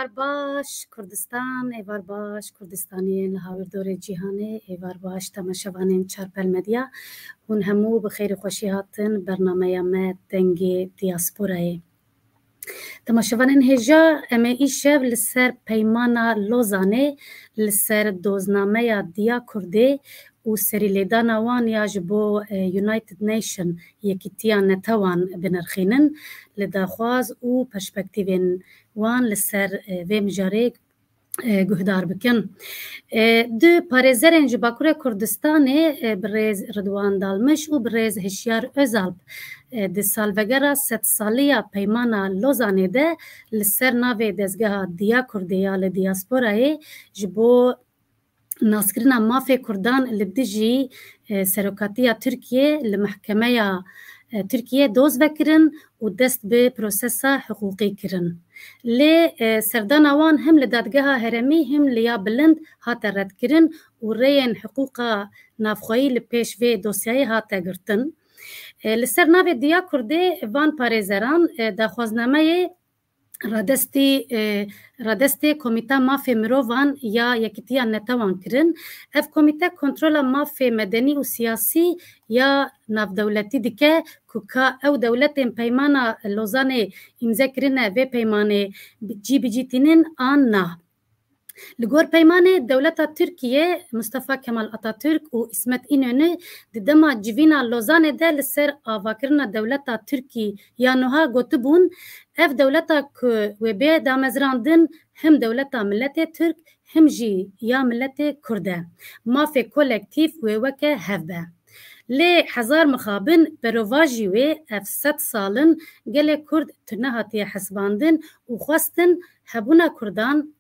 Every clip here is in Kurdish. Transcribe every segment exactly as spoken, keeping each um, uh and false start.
Êvar baş Kurdistan, êvar baş Kurdistaniyên li hawirdorê cîhanê, êvar baş temaşevanên Çarpel Medya. Hûn hemû bi xêr û xweşî hatin bernameya me Dengê Diyasporayê. Temaşevanên hêja, em ê îşev li ser Peymana Lozanê, li ser doznameya Diya Kurdê û serîlêdana wan ya ji bo, e, United Nation, Yekîtiya Netewan binirxînin, li daxwaz û perspektîvên wan li ser, e, vê mijarê, e, guhdar bikin. E, du parêzerên ji Bakurê Kurdistanê, e, birêz Ridwan Dalmiş û birêz Hişyar Özalp, e, di salvegera sedsaliya Peymana Lozanê de li ser navê Dezgeha Diya Kurdê ya li diyasporayê ji bo naskirina mafê Kurdan li dijî, e, serokatiya Tirkiyê li mehkemeya, e, Tirkiyê doz vekirin û dest bi prosesa hiqûqî kirin. Lê, e, serdana wan him li Dadgeha Herêmî him li ya Bilind hate redkirin û rêyên hiqûqa navxweyî li pêş vê dosyayê hate girtin. E, li ser navê Diya Kurdê van parêzeran, e, daxwaznameyê radestî, e, radestê Komîta Mafê Mirovan ya Yekîtiya Netewan kirin. Ev komîte kontrola mafê medenî û siyasî ya navdewletî dike ku ka ew dewletên Peymana Lozanê îmze kirine vê peymanê bi-, cî bi cî tînin an na. Li gor peymanê dewleta Tirkiye, Mustafa Kemal Atatürk û Îsmet Înönü di dema civîna Lozanê de li ser avakirina dewleta Tirkî ya nuha gotibûn, ev dewleta ku wê bê damezrandin him dewleta miletê Tirk, him jî ya miletê Kurd e. Mafê kolektîf wê weke hev be. Lê hezar mixabin berovajî wê ev sed sal in gelê Kurd tu nehatiye hesibandin û xwestin hebûna Kurdan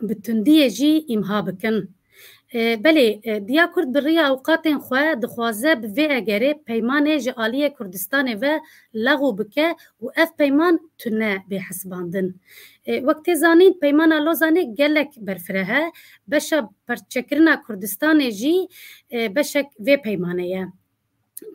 bi tundiyê jî îmha bikin. E, belê, e, Diya Kurd bi riya ewqatên xwe dixwaze bi vê egerê peymanê ji aliyê Kurdistanê ve lexû bike û ev peyman tune bê hesibandin. E, wek tê zanîn, Peymana Lozanê gelek berfireh e. Beşa parçekirina Kurdistanê jî, e, beşek vê peymanê ye.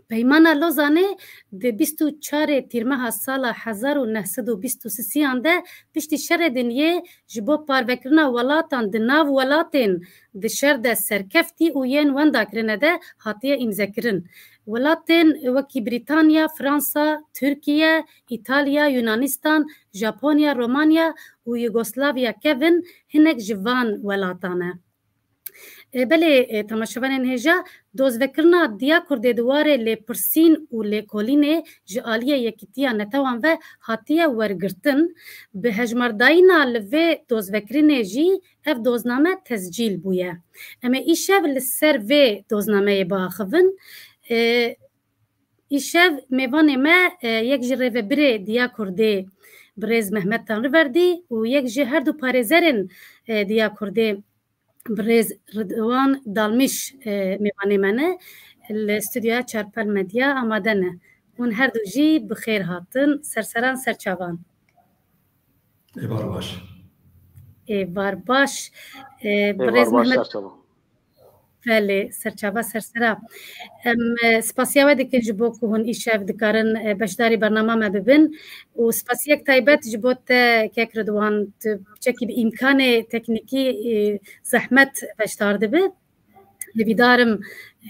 Peymana Lozanê di bîst û çarê Tîrmeha sala hezar û neh sed û bîst û sisiyan de piştî şerê dinyê ji bo parvekirina welatan di nav welatên di şer de serkeftî û yên wenda kirine de hatiye îmzekirin. Welatên wekî Brîtanya, Fransa, Tirkiye, Îtalya, Yunanistan, Japonya, Romanya û Yugoslavya kevin hinek ji van welatan e. E, belê, e, temaşevanên hêja, dozvekirina Diya Kurdê di warê lêpirsîn û lêkolînê ji aliyê Yekîtiya Netewan ve hatiye wergirtin. Bi hejmardayîna li vê dozvekirinê jî ev dozname tescîl bûye. Em ê îşev li ser vê doznameyê biaxivin. E, îşev mêvanê me, e, yek ji rêvebirê Diya Kurdê birêz Mehmet Tanrıverdi û yek ji her du parêzerên, e, Diya Kurdê birêz Ridwan Dalmiş, e, mêvanê me ne. Li stûdyoya Çarpel Medya amade ne. Hûn her du jî bi xêr hatin. Serseran, serçavan. Êvar baş. Êvar baş. E, birêz Mehmet. Belê, serçava sersera. Em, e, spasiya we dikin ji bo ku hûn îşev dikarin, e, beşdarî bernama me bibin. Û spasiyek taybet ji bo te, kek Ridwan, tu piçekî bi îmkanê teknîkî, e, zehmet beşdar dibi. Hêvîdarim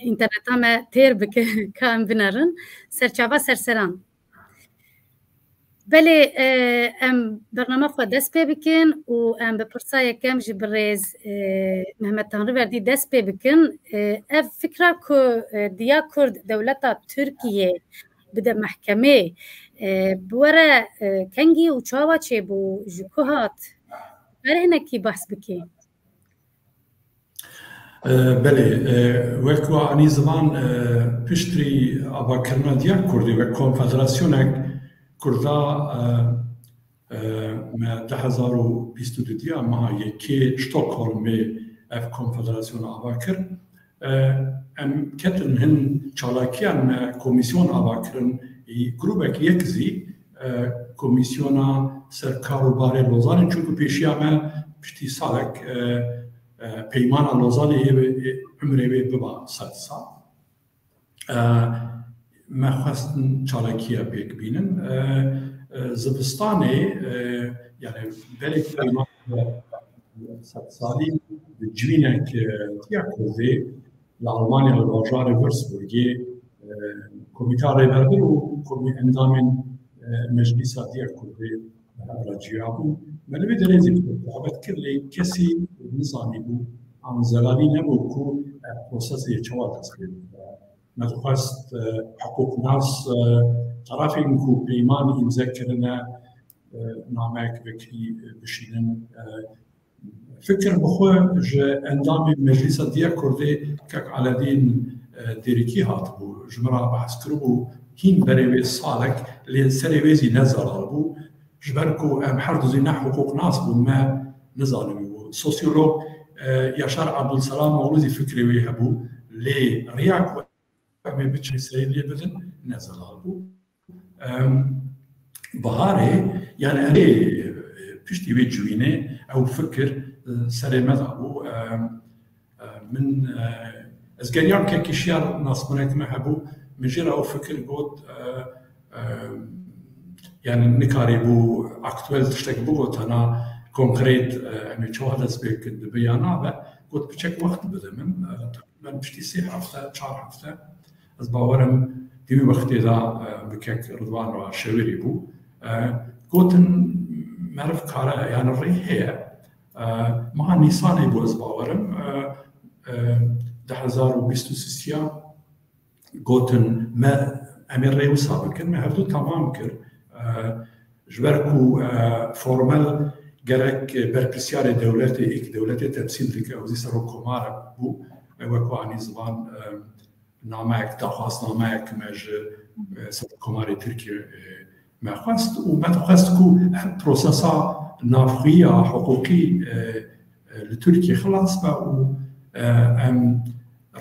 înterneta me têr bike, ka em binerin. Serçava serseran. Belê, e, em bernama xwe dest pê bikin û em bi pirsa yekem ji birêz, e, Mehmet Tanrıverdi dest pê bikin. E, ev fikra ku, e, Diya Kurd dewleta Tirkiyê bide mehkemê, e, bi were, e, kengî û çawa çêbû, ji ku hat? Ber hinekî behs bikî. E, belê, e, wek we anî ziman, e, piştrî avakirina Diya Kurdê wek konfederasyonek Kurda, e, e, me du hezar û bîst û du diya meha yekê Stockholmê ev konfederasyona ava kir. E, em ketin hin çalakiyan me komîsyon ava kirin, î grûbek yek zî, e, komîsyona ser kar û barê Lozanê, çunku pêşiya me piştî salek, e, e, peymana Lozanê yê wê, ê, umrê wê biba sed sal. E, me xwestin çalakiya pêk bînin. E, e, zivistanê, e, yani belê peyman sedsalî bi civînek, e, tiya Kurdê li Almanya li bajarê Würzburgê, e, Komîta Rêberbir û komî-, endamên, e, Meclîsa Diya Kurdê bi hev re ciya bûn. Me li wê derê zî xebet kir, lê kesî nizanîbû, an zelalî nebû ku ev prosesê çawa dest pê bike. Me dixwest, e, hiqûqnas, e, terafên ku peyman îmze kirine, e, nameyek vekirî, e, bişînin. E, fikir bi xwe ji endamê Meclîsa Diya Kurdê kek Aledîn, e, Dêrikî hatibû. Ji min re behs kiribû, hîn berê wê salek, lê serê wê zî ne zelal bû. Ji ber ku em her du zî ne hiqûqnas bûn, me nizanibû. Sosyolog, e, Yaşar Abdulselam oğlu zî fikrê wê hebû. Lê riya ku em ê biçin seyr lê bidin, ne zelal bû. Em, Biharê, yani em ê, e, piştî wê civînê ew fikir, e, serê me de bû. Em, e, min, e, ez geriyam kekî Şiyar nasminek me hebû, min jê re ew fikir got, e, e, yani nikarî bû aktuel tiştek bigotana konkret, e, em ê çawa dest pê bikin dibe ya nabe, got biçek wext bide min, e, teqrîben piştî sê hefte, çar hefte, ez bawerim di wî wextê de, e, bi kek Ridwan re şewirî bû. E, gotin meriv kare, yani rê heye. E, meha Nîsanê bû ez bawerim. E, e, du hezar û bîst û sisiya gotin me em ê rê wisa bikin, me hevdû temam kir. E, ji ber ku, e, formel gerek berpirsiyarê dewletê, êk dewletê temsîl dike, ew zî serokkomar bû, e, wek ku anî ziman, e, nameyek, daxwaznameyek me ji, e, Serokkomarê Tirkiyê, e, me xwest û me dixwest ku ev prosesa navxweyiya hiqûqî, e, e, li Tirkiyê xilas be û, e, em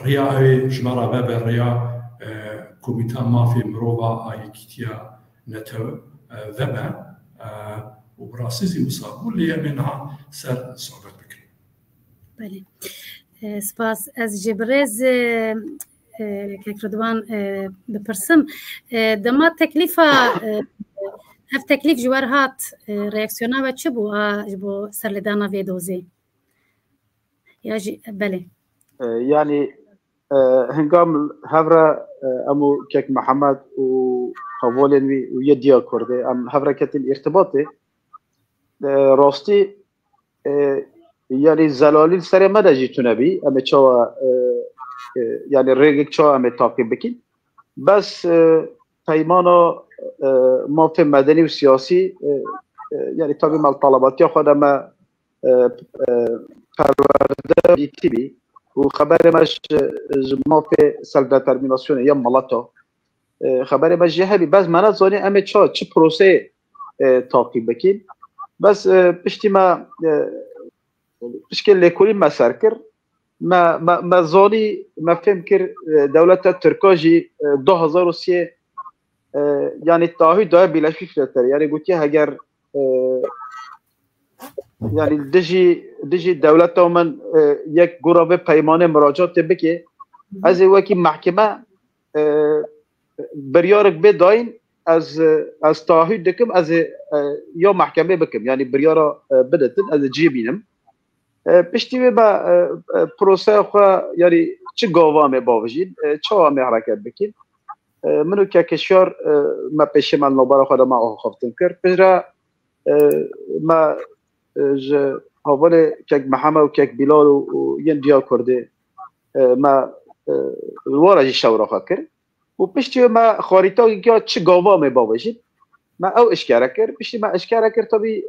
riya ew ê ji me re vebe, riya, e, Komîta Mafê Mirova a Yekîtiya Netew, e, vebe, e, û bi rastî zî wisa bû, lê em ê niha ser sohbet bikin. Belê. E, spas. Ez ji birêz, e, e, kek Ridwan, e, bipirsim. E, dema teklîfa, e, ev teklîf ji we re hat, e, reaksiyona we çi bû, a, ji bo serlêdana vê dozê? Ya jî, belê. E, yani, e, hingam hev re, e, em û kek Mihemed û hevalên wî û yê Diya Kurdê, em hev re ketin îrtibatê. E, rastî, e, yani zelalî li serê me de jî tune bî. Em ê çawa, e, e, yani rêgek çawa em ê taqîb bikin. Bes, e, peymana, e, mafê medenî û siyasî, e, e, yani tabî me li talebatiya xwe de me, e, e, perwerde dîtî bî û xeberê me ji, ji mafê selfdetermînasyonê ya mileta, e, xeberê me jê hebî. Bes me nezanî em ê ça, çi proseyê, e, taqîb bikin. Bes, e, piştî me, e, pişkê lêkolîn me ser kir. Me, me, me zanî, me fêm kir, e, dewleta Tirka jî, e, du hezar û sê, e, yani taahhüt daye Birleşmiş Milletlerê. Yani gotiye heger, e, yani dijî, dijî dewleta min, e, yek gora vê peymanê muracatê bike, ez ê wekî mehkeme, e, biryarek bê dayîn, ez, e, ez taahhüt dikim, ez ê, e, ya mehkemê bikim. Yani biryara, e, biditin, ez ê cihê bînim. E, piştî wê me, e, e, proseya xwe, yani çi gava em ê bavijîn, e, çawa em ê hereket bikin. E, min û kekê Şiyar, e, me pêşê me li navbera xwe de me axaftin kir. Piştre, e, me, e, ji hevalê kek Mihemed û kek Bilal û, û yên Diya Kurdê, e, me, e, li wara jî şewra xwe kir. Û piştî wê me xarîtagek ya çi gava em ê bavêjin. Me ew eşkere kir. Piştî me eşkere kir, tabî, e,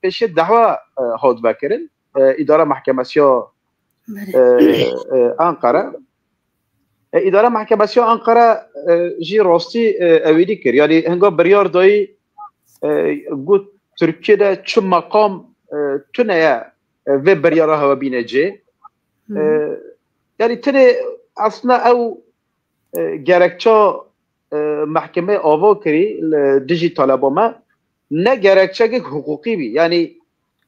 pêşê dehwa, e, hat vekirin. E, Îdara Mehkemesiya, Belê. e, e, Ankara. E, Îdara Mehkemesiya Ankara, e, jî rastî, e, ewêdî kir. Yani hinga biryar dayî, e, got Tirkiye de çi meqam, e, tune ye, e, vê biryara hewe bîne cê. Hı. E, yani tenê aslında ew, e, gerekça, e, mehkemeyê ava kirî li dijî taleba me ne gerekçekek hiqûqî bî. Yani,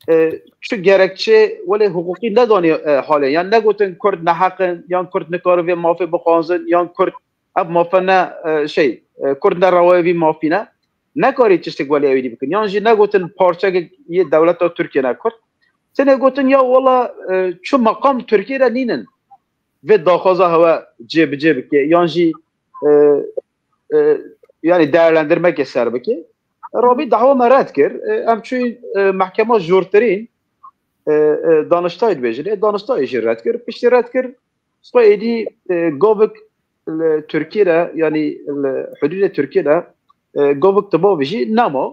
e, çi gerekçe welê hiqûqî nedanî, e, halê. Yan negotin Kurd neheq in, yan Kurd nikarin vê mafê bixwazin, yan Kurd ev mafe ne, e, şey, e, Kurd ne rewayê vî mafî ne. Nekarî tiştek welê ewîdî bikin. Yan jî negotin parçekek yê dewleta Tirkiye ne Kurd. Tenê gotin ya wala, e, çi meqam Tirkiyê re nînin vê daxwaza hewe cêbicê bike, yan jî, e, e, yani değerlendirmeke ser bike. Rabî dahwa me red kir. E, em çûyîn, e, mehkema jortirîn, e, e, Daniştayê dibêjin. E, Daniştayê jî red kir. Piştî red kir, xwe êdî, e, govik li Tirkiyê de, yani li hududê Tirkiyê de, e, govik tibavî jî nema.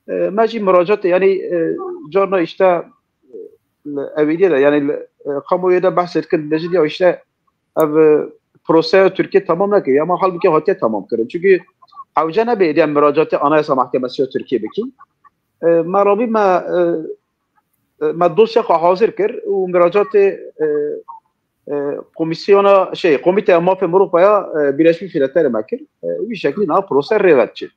E, me jî muracatê, yani, e, carna işte, e, li ewîliyê de, yani li, e, kamuoyê de behsê dikin, dibêjin ya işte ev, e, proseya Tirkiyê tamam nekir, ya ma halbûkî hatiye tamam kirin. Çünkü hewce nebe êdî em muracatê Anayasa Mahkemesi ya Tirkiyê bikîn. E, me rabî me, e, e, me dosya xwe hazir kir û muracatê, e, e, Komîsyona, şey, Komîteya Mafê Mirovaya, e, Birleşmiş Milletlerê me kir. E, wî şeklî niha prose rêve diçe.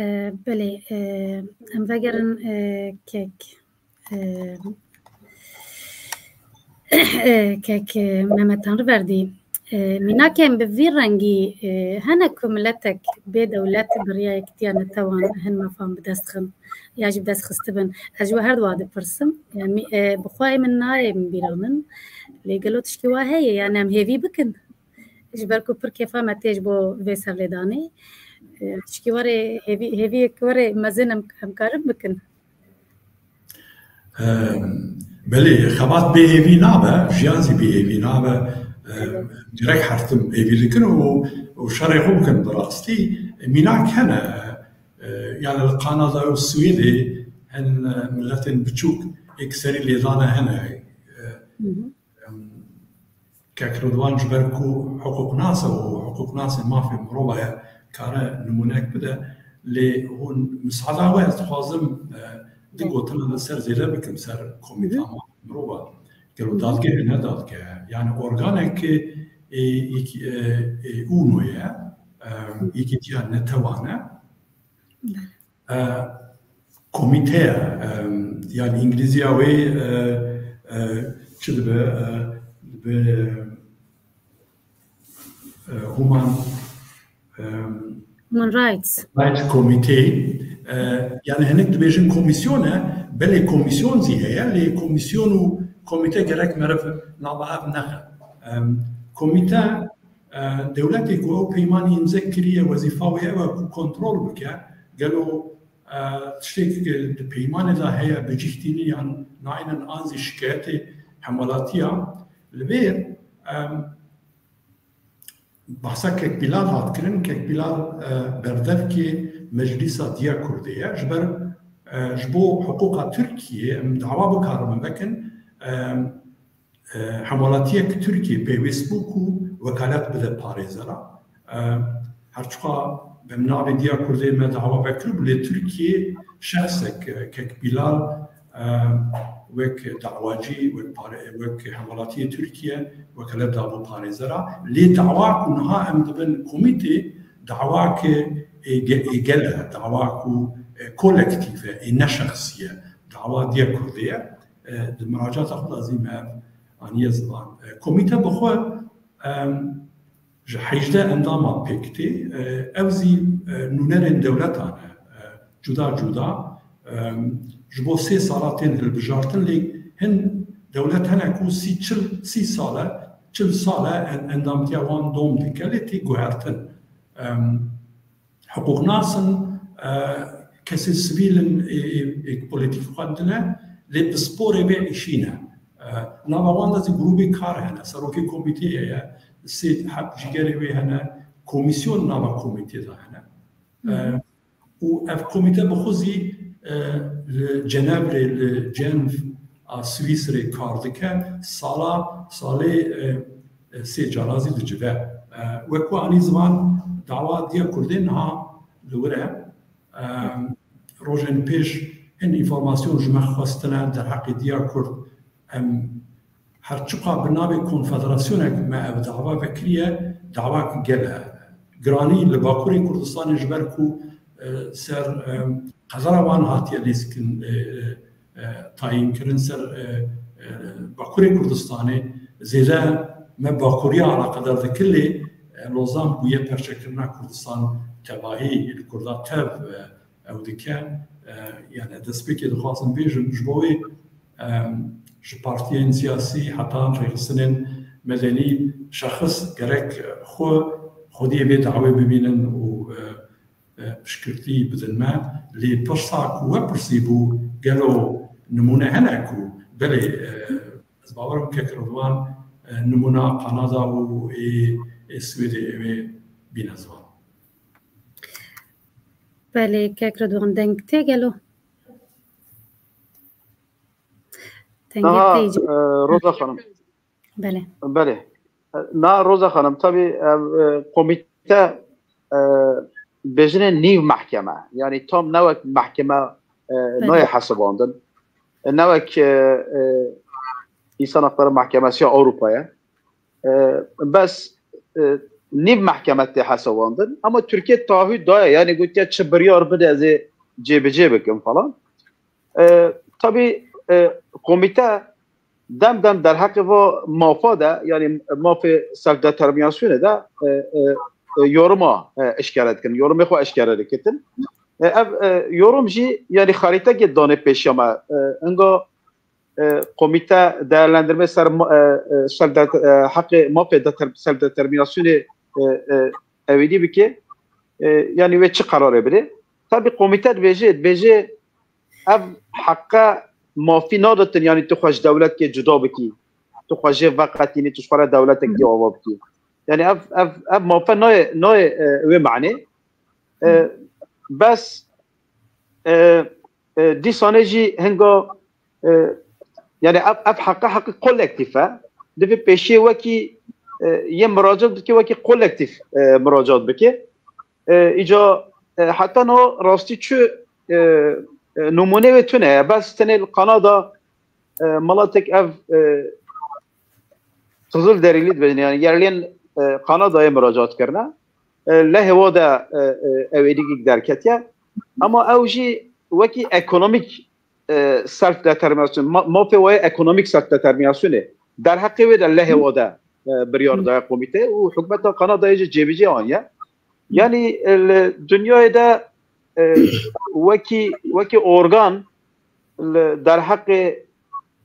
E, belê, e, em vegerin, e, kek, e, e, kek, e, Mehmet Tanrıverdi. E, mînakên bi vî rengî, e, hene ku miletek bê dewlet bi riya yekitiya netewan hin mefan bi dest xin, ya jî bi dest xistibin. Ez ji we her duwa dipirsim. E, mî-, e, bi xwe min nayê min bîra min. Lê gelo tişkî wa heye, yani em hêvî bikin. Ji ber ku pir kêfa me tê ji bo vê serlêdanê. E, tişkî werê hêvî, hêviyek werê mezin em, em karin bikin. Em, belê, xebat bê hêvî nabe, jiyan zî bê hêvî nabe. Em, gerek her tim hêvî dikin û, û şerê xwe bikin bi rastî. E, mînak hene. E, yani li Kanada û Swêdê hin, e, miletên biçûk êkserî lêdane hene. E, em, Kek Ridwan ji ber ku hiqûqnas e û hiqûqnasê mafê mirovan e, kare nimûnek bide, lê hûn misada we ez dixwazim, e, du gotina li ser zêde bikim ser Komîta Mafê Mirovan. Gelo dadgeh e, ne dadgeh e? Yani organek ê, ê, ê, ê UNO'yê, e, Yekîtiya Netewan e. E, komîte ye, e, yani îngilîziya wê, e, e, çi dibe, e, dibe, e, Human, e, Human Rights. Rights Committee. E, yani hinek dibêjin komîsyon e, belê komîsyon zî heye, lê komîsyon û komîte gerek meriv nava hev nexe. E, komîte E, dewletê ku ew peymanê îmze kiriye, wezîfa wê ew e ku kontrol bike, gelo, e, tiştê ku di peymanê de heye bi cih tînin yan naynin an zî şikayetê hemwelatiya li vê, em, behsa Kek Bilal hat kirin, Kek Bilal, e, berdevkê Meclîsa Diya Kurdê ye. Ji ber, e, ji bo hiqûqa Tirkiyê em dawa bikarin vekin, em, e, hemwelatiyek Tirkiyê pêwîst bû ku wekalet bide parêzera. E, her çiqa bi navê Diya Kurdê me dawa vekiribû, lê Tirkiyê şexsek, e, Kek Bilal, e, wek dawacî, wek pare-, wek hemwelatiyê Tirkiye wekalet dabû parêzera. Lê dawa ku niha em dibin komîtê, dawake ê ge-, ê gel e, dawa ku, e, kolektîf e, ê ne şexsî ye. Dawa Diya Kurdê ye. E, di miracata xwe de zî me ev aniye ziman. E, komîte bi xwe, em, ji hejdeh endama pêk tê. E, ew zî, e, nûnerên dewletan e, e, cuda cuda. Em, ji bo sê sala tên hilbijartin, lê hin dewlet hene ku sî, çil, sî sal e, çil sal e en-, endamtiya wan dom dike, lê tê guhertin. Em, hiqûqnas in, e, kesê sivîl in, ê, ê, ê polîtîk xwendine, lê pisporê vê îşî ne. E, nava wan de zî grûbê kar hene, serokê komîteyê heye, sê heb jîgerê wê hene, komîsyon nava komîtê de hene. E, û ev komîte bi xwe zî, e, li Cenevrê, li Cenv a Swîsrê kar dike, sala, salê, e, e, sê cara zî dicive. E, wek we anî ziman, dawa Diya Kurdê niha li wir e. E, rojên pêş hin înformasyon ji me xwestine derheqê Diya Kurd. Em her çiqa bi navê konfederasyonek me ev dawa vekiriye, dawak gel e. Giranî li Bakurê Kurdistanê ji ber ku, e, ser, e, qedera wan hatiye lîskin, e, e, e, tayîn kirin ser, e, e, Bakurê Kurdistanê. Zêde me Bakuriya alaqedar dikir, lê, e, Lozan bûye perçekirina Kurdistan tevahî, li Kurda tev, e, ew dike. E, yani destpêkê dixwazim bêjim, ji bo wê, e, ji partiyên siyasî hetan rêxistinên medenî şexis gerek xwe, xwediyê vê dawê bimînin û, e, e, piştgirtî bidin me. Lê pirsa ku we pirsî bû, gelo nimûne hene ku belê, e, ez bawerim kek Ridwan, e, nimûna Kanada û ê, ê Swêdê ew ê bîne ziman. Belê, kek Ridwan, deng tê gelo? Dengê Aha, tê jî. e, Roza Xanim. Belê. Belê. Na Roza Xanim, tabii, e, e, komîte, e, bêjinê nîv mehkeme. Yani tam ne wek mehkeme, e, Belê. nayê hesibandin. E, ne wek, e, e, İnsan Hakları Mahkemesi ya Avrupa'ya. E, bes, e, nîv mehkeme tê hesibandin. Ama Türkiye taahhüt daye. Yani gotiye çi biryar bide ez ê cêbicê bikim falan. E, tabii, e, komîte dem dem derheqê va mafa de, yani mafê self-determinasyonê de, e, e, e, yoruma, e, eşkere dikin, yorumê xwe eşkere dikitin. E, ev, e, yorum jî, yani xarîtekê danê pêşiya me. E, inga, e, komîte değerlendirme ser ma-, e, e, self-det-, e, heqê mafê deter-, self-determinasyonê, e, e, ewêdî bike. E, yani wê çi qerarê bide? Tabii komîte dibêje, dibêje ev heqe mafî naditin, yani tu xwe ji dewletkê cuda bikî, tu xwe jê veqetînî, tu ji xwe re dewletek dî ava bikî. Yani ev, ev, ev mafe nayê, nayê, e, wê manê. E, bes, e, e, dîsanê jî hinga, e, yani ev, ev heqe, heqê kolektîf e. Divê pêşiyê wekî, e, yê miracat dike, wekî kolektîf, e, miracat bike. E, îca, e, heta no rastî çi, e, e, nimûnê wê tune ye. Bes tenê li Kanada, e, miletek ev, e, Qizil Derîlî dibêjin, yani yerliyên, e, Kanadayê miracat kirine. E, lehê wa de, e, e, ew êdî derketiye. Ama ew jî wekî ekonomîk, e, self-determinasyon, ma-, mafê wayê ekonomîk self-determinasyonê derheqê wê de lehê wa de, e, biryar daye komîte û hikûmeta Kanadayê jî cêbicê aniye. Yani, e, li dinyayê de, e, wekî, wekî organ li derheqê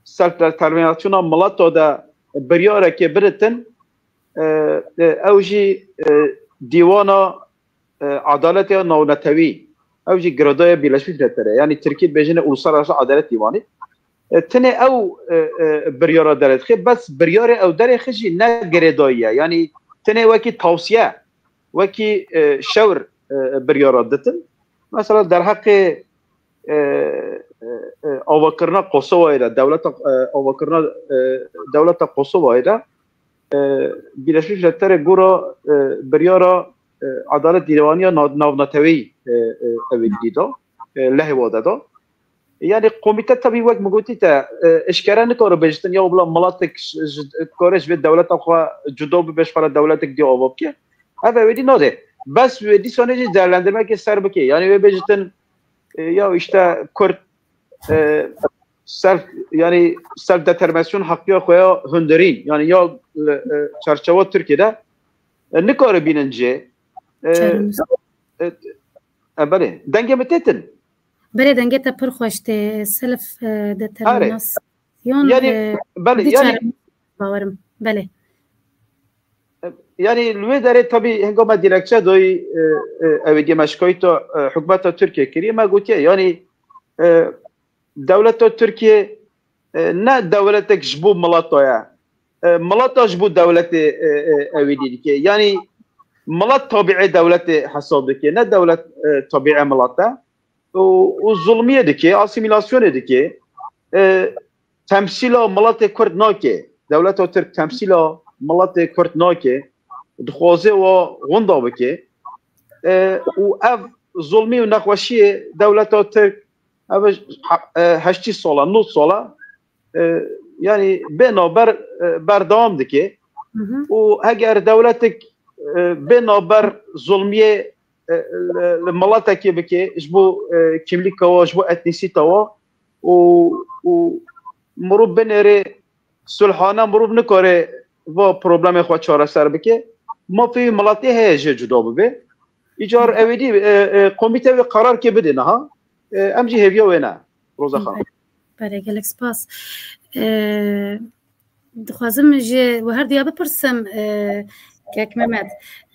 self-determinasyona mileta de biryarekê biditin, e, e, ew jî, e, dîwana, e, edaletê ya navnetewî, ew jî girêdayê Birleşmiş Milletlerê, yani tirkî dibêjine Uluslararası Adalet Divanı. E, tenê ew, e, e, biryara derêdixê, bes biryarê ew derêxê jî ne girêdayî ye. Yani tenê wekî tavsiye, wekî, e, şewr, e, biryara ditin. Mesela derheqê, e, e, e, avakirina Kosovayê de, dewleta, e, avakirina, e, dewleta Kosovayê de, e, Birleşmiş Milletlerê gora, e, biryara, e, Edalet Dîvanî ya nav-, navneteweyî, e, e, ew ê dî da, e, lehê wa de da. Yani komîte tabii wek min gotî te, e, eşkere nikare bêjtin, ya bila miletek ji, ji, kare ji vê dewleta xwe cuda bibe, ji xwe re dewletek dî ava bike. Ev ewêdî nade. Bes wê dîsanê jî değerlendirmekê ser bike. Yani wê bêjtin, e, ya işte Kurd, e, self, yani self determinasyon hakkı xwe ya hundirîn. Yani ya, e, e, çerçewa Tirkiye de, e, nikare bînin cê. E, Çaremiz. e, e, belê. Dengê min têtin. Belê, dengê te pir xweş tê. Self, e, determinasyon, Yani, e, belê, di yani, çaremiz bawerim. Belê. Yani li wê derê tabî hingama dilekçe doyî, e, e, ew ê dî me şikayeta, e, hikûmeta Tirkiye kiriye, me gotiye, yani, e, dewleta Tirkiye, e, ne dewletek ji bo mileta ye. E, mileta ji bo dewletê, e, e, ew ê dî dike. Yani milet tabiê dewletê hesab dike, ne dewlet, e, tabiê milet e. Û, û zulmiyê dike, asîmîlasyonê dike. E, temsîla miletê Kurd nake. Dewleta Tirk temsîla miletê Kurd nake. Dixwaze wa winda bike. E, û ev zulmî û nexweşiyê dewleta Tirk ev e, heştî sala, nod sala, e, yani bê navber, e, berdewam dike. Hı hı. Û heger dewletek, e, bê navber zulmiyê, e, li, li miletekê bike, ji bo, e, kimlîka wa, ji bo etnîsîta wa û, û mirov binêrê sulhane, mirov nikare va problemê xwe çareser bike. Mafê wî miletê heye jê cuda bibe. Îcar ew ê dî, e, e, komîte wê qerarkê bide niha. E, em jî hêviya wê ne, Roza Xanım. Belê, gelek spas. E, dixwazim ji we her duya bipirsim, e, kek Mehmet.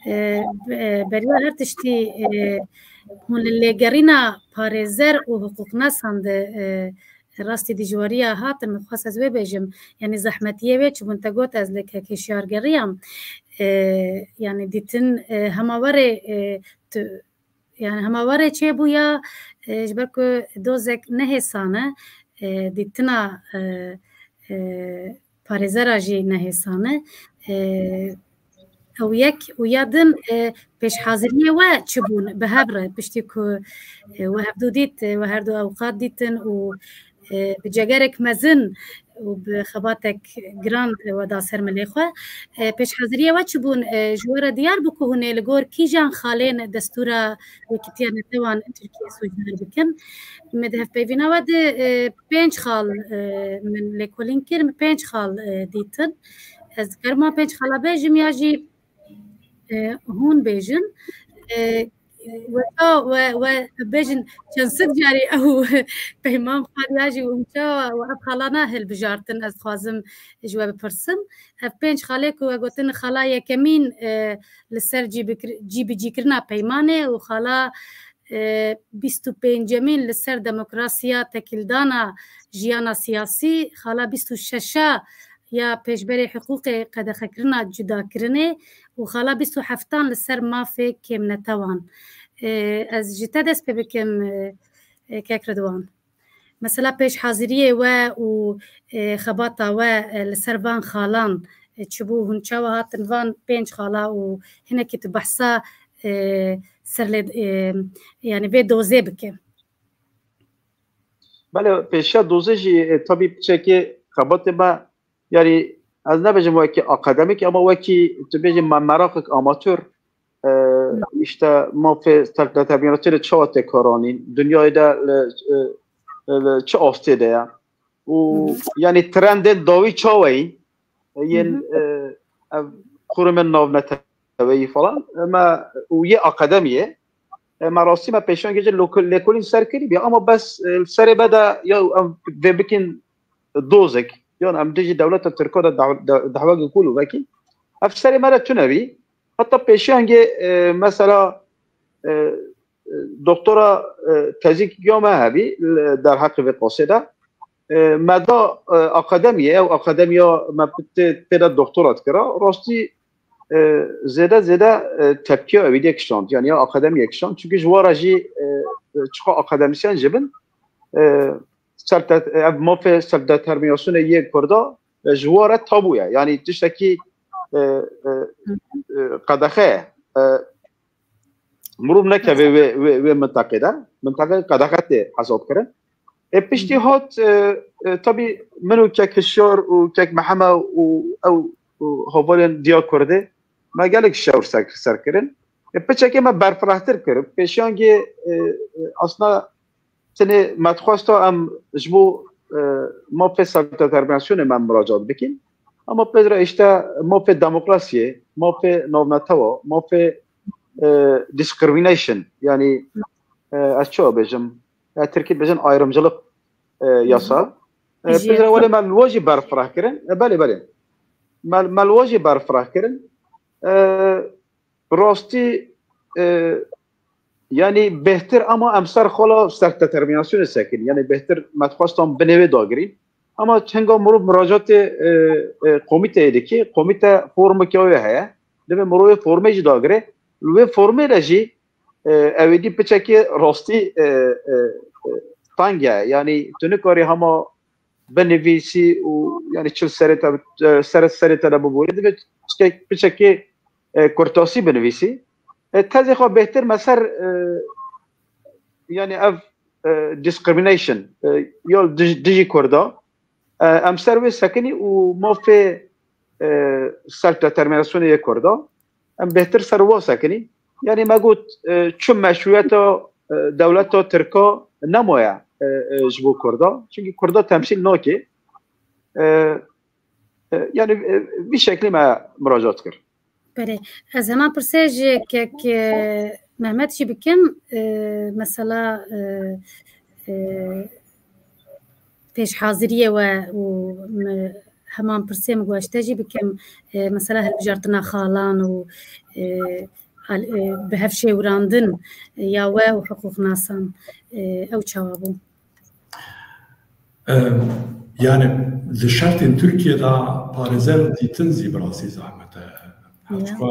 E, be-, beriya her tiştî, e, hûn li lêgerîna parêzer û hiqûqnasan de, e, rastî dijwariya hatin, min xwest ez wê bêjim. Yanî zehmetiyê wê çi bûn, te got ez li kek hişyar geriyam. E, yanî dîtin, e, hema werê, e, tu, yanî hema werê çêbûya, e, ji ber ku dozek nehêsan e, e, dîtina, e, e, parêzera jî nehêsan e. E, ew yek û ya din, e, pêşhaziriyê we çi bûn bi hev re, piştî ku, e, we hevdû dît, e, we her du ewqat dîtin û, e, bi cegerek mezin û bi xebatek giran we da ser milê xwe. E, pêşhaziriyê we çi bûn? E, ji we re diyar bû ku hûn ê li gor kîjan xalên destûra Yekîtiya Netewan Tirkiye sûcdar bikin? Me di hevpeyvîna we de, e, pênc xal, e, min lêkolîn kir, min pênc xal, e, dîtin. Ez dikarim wan pênc xala bêjim ya jî, e, hûn bêjin. E, we, we, we bêjin çend sed carî ew peyman xwar ya jî hûn çawa we ev xalana hilbijartin, ez dixwazim ji we bipirsim. Ev pênc xalê ku we gotin, xala yekemîn, e, li ser cîbikir-, cîbicîkirina peymanê û xala, e, bîst û pêncemîn li ser demokrasiya tekildana jiyana siyasî, xala bîst û şeşa ya pêşberê hiqûqê qedexekirina cudakirinê û xala bîst û heftan li ser mafê kêmnetewan. E, ez ji te dest pê bikim, e, e, kek Ridwan. Mesela pêşhaziriyê we û, e, xebata we, e, li ser van xalan, e, çi bû, hûn çawa hatin van pênc xala û hinekî tu behsa, e, ser lê, e, yanî vê dozê bike? Belê, pêşiya dozê jî, e, tabî piçekê xebatê me, yanî ez nebêjim wekî akademîk, ama wekî tu bêjî me meraqek amatör, e, Hı. işte mafê selfdetermînasyonê çawa tê karanîn, dinyayê de li, e, li çi astê de ye. Û Hı hı. yanî trendên dawî çawa yî, yên, Hı hı. e, ev kurumên navneteweyî falan, e, me û yê akademiyê, e, me rastî me pêşiyan gece loko-, lêkolîn ser kirî bî, ama bes, e, serê me de ya em vê bikin dozek, yan em dijî dewleta Tirka de daw-, de-, dehwegê kul û vekî. Ev serê me de tune bî. Heta pêşiyangê, e, mesela, e, e, doktora, e, tezîk ya me hebî, e, derheqê vê qasê de. E, me da, e, akademiyê, ew akademiya me tê, tê de doktora dikira. Rastî, e, zêde, zêde, e, tepkiya ewî dê kişand, yani ya akademiyê kişand. Çünkü ji wara jî, e, e, çiqa akademisyen jî bin, e, selfdet-, ev mafê selfdeterminasyonê yê Kurda, e, ji wara tabû ye. Yani tiştekî, e, e, e, qedexe ye. E, mirov nekeve wê, wê, wê mintaqê de. Mintaqê qedexe tê hesab kirin. E, piştî hat, e, e, tabî min û kek Hişyar û kek Meheme û ew û havalên Diya Kurdê me gelek şewr ser, ser kirin. E, piçekê me berfirehtir kir. Pêşiyangê, e, e, aslında tenê me dixwesta em ji bo, e, mafê selfdeterminasyonê me muracat bikin. Ama pê re işte mafê demokrasiyê, mafê navnetewa, mafê, e, discrimination, yani, e, ez çawa bêjim? Ya Tirkî bêjin ayrımcılık, e, yasa. E, Jî. Pê re welê me li we jî berfireh kirin. E, belê, belê. Me, me li we jî berfireh kirin. E, rastî, e, yani bêhtir ama em ser xala selfdeterminasyonê sekin. Yani bêhtir me dixwestan binê wê dagirîn. Ama hinga mirov muracatê, e, e, komîteyê dike, komîte formekê wê heye. Divê mirov wê formê jî dagire. Li wê formê de jî, e, ew ê dî piçekê rastî, e, e, e, teng e. Yani tu nikarî hema binivîsî û yani çil serê te, e, ser, serê te de biborî. Divê piçekê, piçekê, e, kurtasî binivîsî. E, tezê xwe bêhtir me ser, e, yani ev, e, discrimination, e, ya dij-, dijî Kurda, e, em ser wê sekinî û mafê, e, selfdeterminasyonê yê Kurda, em bêhtir ser wa sekinî. Yani me got, e, çi meşrûyeta, e, dewleta Tirka nemaye, e, e, ji bo Kurda. Çünkü Kurda temsîl nake. E, e, yani, e, vî şeklî me muracat kir. Belê. Ez heman pirsê ji kek, e, Mehmet jî bikim. E, mesela, e, e, pêşhaziriyê we û min heman pirsê min ku ez ji te jî bikim, e, mesela hilbijartina xalan û, e, al-, e, bi hev şêwirandin ya we û hiqûqnasan, e, ew çawa bû? Em, yani di şertên Tirkiye de parêzer dîtin zî bi rastî zehmet e. Her çiqa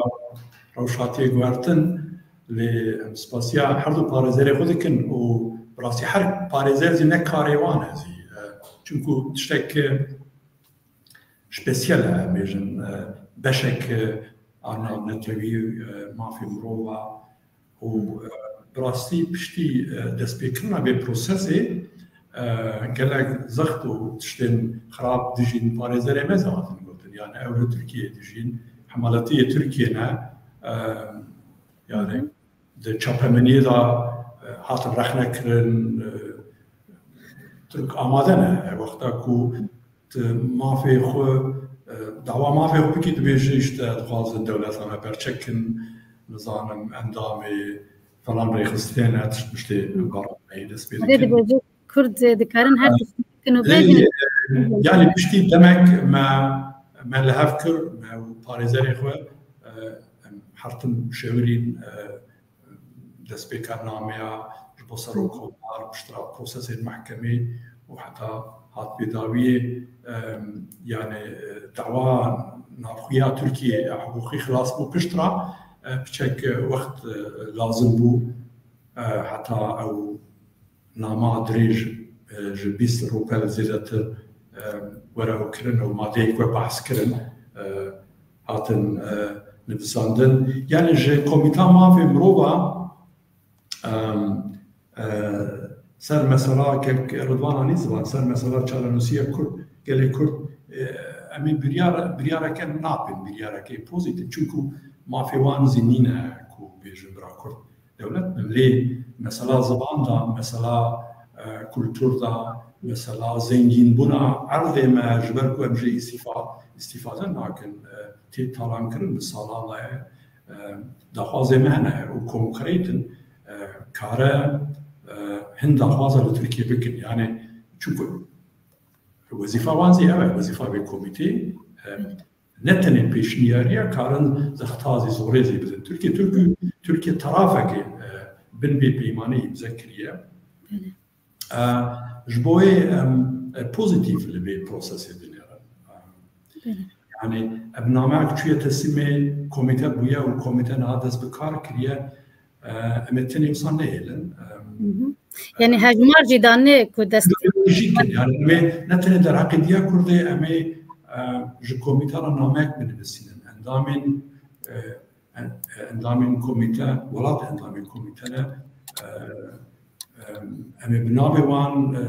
rewş hatiye guhertin, lê em spasiya her du parêzerê xwe dikin û bi rastî her parêzer zî ne karê wan e zî. E, çunku tiştek, e, spesiyel e, em bêjin, e, beşek, e, a navnetewî, e, mafê mirova û, e, bi rastî piştî, e, destpêkirina vê prosesê, e, gelek zext û tiştên xirab dijîn parêzerê me zî hatin gotin. Yani ew li Tirkiyeyê dijîn, hemaletiyê Tirkiye ne, e, yani di çapemeniyê de, e, hatin rexne kirin, e, Tirk amade ne. Her wexta ku tu mafê xwe, e, dawa mafê xwe bikî, dibêje işte dixwazin dewleta me berçekin, nizanim endamê falan rêxistinê ne, tişt tiştê baraneyî dest pê dikin. Dibêje Kurd dikarin her tişt bikin û bêjin. Yani piştî demek me, me li hev kir, me û parêzerê xwe, e, em her tim şewirîn, e, destpêkernameya ji bo serokkomar, piştre prosesên mehkemê û heta hat pêdawiyê, em, yani, e, dawa navxweya Tirkiyê ya hiqûqî xilas bû piştre, e, piçek, e, wext, e, lazim bû, e, heta ew nama dirêj, e, ji bîst rûpel zêdetir, e, were ew kirin û madeyek we behs kirin, e, hatin, e, nivîsandin. Yani ji Komîta Mafê Mirova, em, e, ser mesela kek Ridwan anî ziman, ser mesela çarenûsiya Kurd, gelê Kurd, e, em ê biryar, biryareke napin, biryareke pozîtîf. Çunku mafê wan zî nîne ku bêjin bira Kurd dewlet bin. Lê mesela zivan da, mesela, e, kultur da, mesela zengînbûna erdê me, ji ber ku em jê îstîfa-, îstîfade nakin, e, tê talankirin bi salan de ye. E, daxwazê me hene û konkret in, e, kare, e, hin daxwaza li Tirkiye bikin. Yani, çunku wezîfa wan zî ev e, wezîfa vê komîteyê, e, ne tenê pêşniyariya, karin zexta zî zorê zî bidin. Tirkiye, Tirkiye, Tirkiye tarafekê, e, bin vê peymanê îmze kiriye. Belê. E, ji bo wê em, e, pozîtîf li vê prosesê dinêrin. Belê. Yani ev nameyek çûye teslîmê komîte bûye û komîte niha dest bi kar kiriye. E, em ê tenê wisa nehêlin. E, Hı hı. Yani hejmar jî dane ku dest Lojîk in. Yani em ê ne tenê derheqê diya Kurdê, em ê, e, ji komîte re nameyek binivîsînin. Endamên, e, en-, endamên komîte, welat endamên komîte ne, e, e, em ê bi navê wan, e,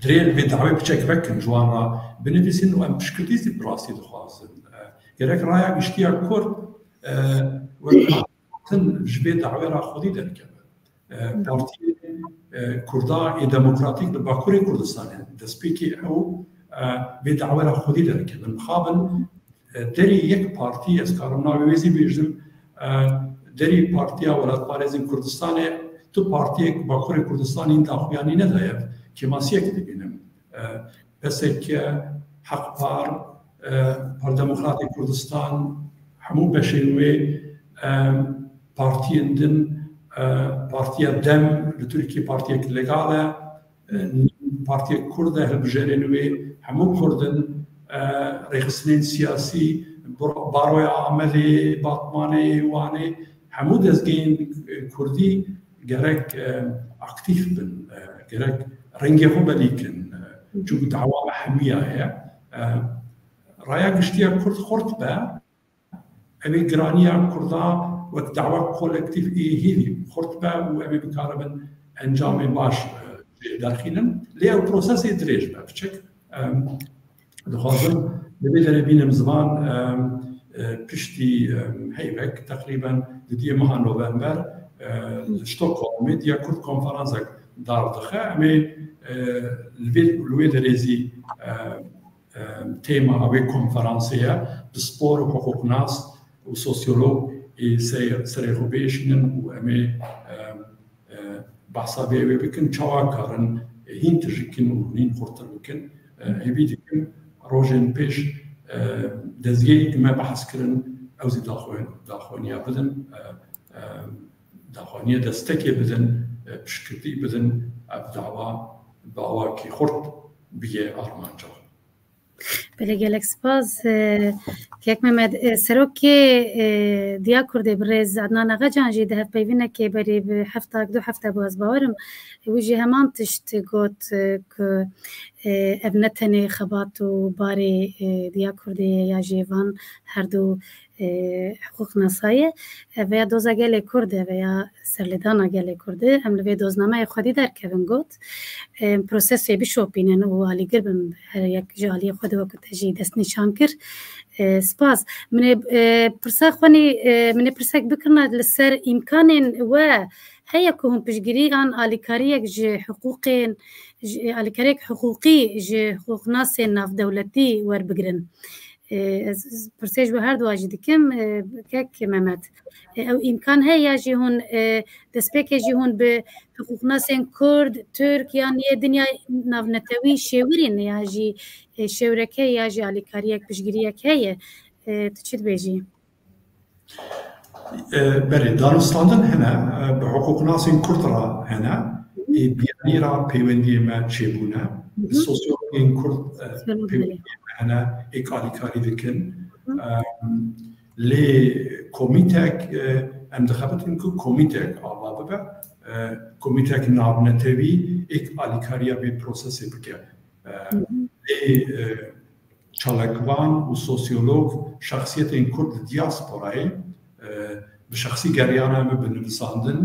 dirê vê dawê piçek vekin, ji wan re binivîsîn û em piştgirtî zî bi rastî dixwazin. E, gerek raya giştî ya Kurd, e, wek Din ji vê dawê re xwedî derkeve. E, Hı. Partiyê, e, Kurda ê Demokratîk li Bakurê Kurdistanê destpêkê ew, e, vê dawê re xwedî derkeve. Mixabin, e, derê yek partî, ez karim navê wê zî bêjim, e, derê Partiya Welatparêzên Kurdistanê tu partiyek Bakurê Kurdistanê daxuyanî nedaye, kêmasiyek dibînim. E, P S K, Haqpar, e, Par Demokratê Kurdistan, hemû beşên wê, e, partiyên din, e, Partiya Dem li Tirkiyê partiyek legal e, e, partiyek Kurd e, hilbijêrên wê hemû Kurd in, e, rêxistinên siyasî, bar-, Baroya Amedê, Batmanê, Wanê, hemû dezgehên, e, Kurdî gerek, e, aktîf bin, e, gerek rengê xwe belî kin, e, çunku dawa me hemiya ye. E, raya giştî ya Kurd xurt be, ev ê giraniya Kurda wek dawa kolektîf ê hîvî xurt be û em ê bikaribin encamê baş, e, jê derxînin. Lê ew prosesê dirêj be, piçek. Em, Dixwazim li vê derê bînim ziman, em, e, piştî, em, heyvek, teqrîben didiyê meha November, e, li Stockholmê diya Kurd konferansek dar dixe. Em ê, e, li vê, li wê derê zî, e, e, têma wê konferansê ye, pispor û hiqûqnas û sosyolog ê se-, serê xwe biêşînin û em ê, e, e, behsa vê wê bikin, çawa karin hîn tijî kin û hîn xurtir bikin. E, hêvî dikim rojên pêş, e, dezgehê me behs kirin, ew zî daxwe-, daxwaniya bidin, e, e, daxwaniya destekê bidin, e, piştgirtî bidin, ev dawa bi awakî xurt bigê armanca. Belê, gelek spas. E, Kek Mehmet, e, Serokê, e, Diya Kurdê birêz Adnan Agacan jî di hevpeyvînekê berî bi hefta, du hefte bû, ez bawer im, wî jî heman tişt got, e, ku, e, ev ne tenê xebat û barê, e, Diya Kurdê ye ya jî van her du, e, hiqûqnasa ye. Ev ya doza gelê Kurd e, ev ya serlêdana gelê Kurd e. Em li vê doznameyê xwedî derkevin got. Em prosesê bişopînin û alîgir bin, her yek ji aliyê xwe de wekî te jî destnîşan kir. E, spas. Min ê, e, pirsa xwenî, e, min ê pirsek bikirina li ser îmkanên we heye ku hûn piştgirî an alîkariyek ji hiqûqên, ji, alîkariyek hiqûqî ji hiqûqnasên navdewletî werbigirin. E, ez, ez pirsê ji bo her duwa jî dikim, e, kek Mehmet. E, ew îmkan heye ya jî hûn, e, destpêkê jî hûn bi hiqûqnasên Kurd, Tirk yan yê dinya navnetewî şêwirîn ya jî, e, şêwreke ya jî alîkariyek, piştgiriyek heye. E, tu çi dibêjî? E, belê, danûstandin hene, e, bi hiqûqnasên Kurd re hene, ê biyanî re peywendiyê me çêbûne. Bi sosyologên Kurd, e, peywendiyê me hene, êk alîkarî dikin. E, lê komîtek, e, em dixebitin ku komîtek ava bibe, e, komîtek navnetewî êk alîkariya vê prosesê bike. E, lê, e, çalakvan û sosyolog, şexsiyetên Kurd li diasporayê, e, bi şexsî geriyana me bi nivîsandin,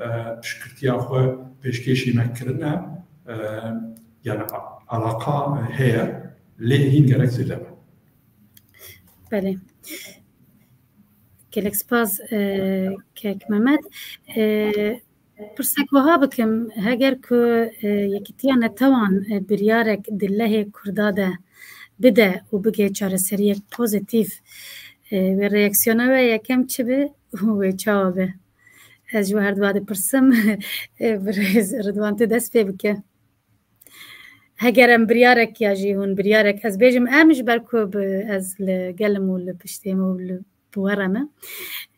e, piştgirtiya xwe pêşkêşî me kirine, e, yani a-, alaqa heye, lê hîn gerek zêde be. Belê. Gelek spas, e, kek Mehmet. E, Pirsek wiha bikim, heger ku, e, Yekîtiya Netewan, e, biryarek di lehê Kurda de bide û bigê çareseriyek pozîtîf, e, wê reaksiyona we yekem çi be û wê çawa be? Ez ji we her duwa dipirsim, e, birêz Ridwan, tu dest pê bike. Heger em biryarek ya jî hûn biryarek, ez bêjim em, ji ber ku bi, ez li gel im û li piştê me û li bi we re me,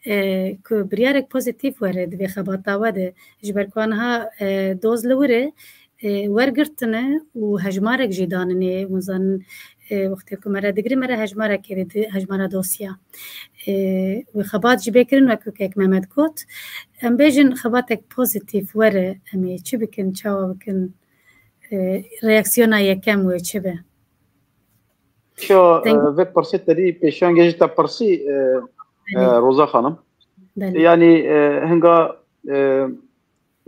e, ku biryarek pozîtîf were di vê xebata we de, ji ber ku aniha, e, doz li wir e, e, wergirtine û hejmarek jî danine, hûn zanin, e, wextê ku me re digire, me re hejmarek kirî di hejmara dosya. E, wê xebat jî bê kirin, wek ku kek Mehmet got, em bêjin xebatek pozîtîf were, em ê çi bikin, çawa bikin, e, reaksiyona yekem wê çi be? Pêşiya, e, vê pirsê te dî, pêşiyan gê jî te pirsî, e, e, Roza Xanim. Belê. Yanî, e, hinga, e,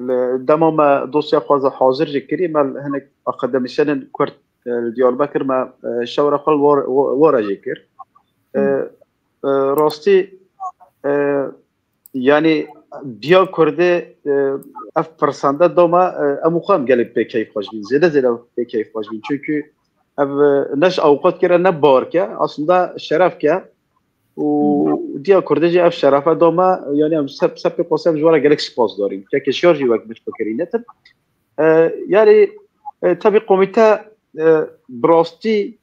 li dema me dosya xwe hazir jî kirî, me hinek akademîsyenên Kurd, e, li Diyarbekir me, e, şewra xwe li war, wa-, wara jî kir. E, e, rastî, e, Yanî diya Kurdê, e, ev firsende doma, e, em û xwe em gelek pê keyf xweş bîn. Zêde zêde pê keyf xweş bîn. Çunkî ev, e, ne ji awqat kire, ne bawer ke, aslında şeref ke. Û diya Kurdê jî ev şerefe doma, yanî em sep, sepê xwe ser ji we re gelek spas darîn. Kekê Şiyar jî wek min ji xwe kirî netin. E, yanî, e, tabii komîte, e, bi rastî,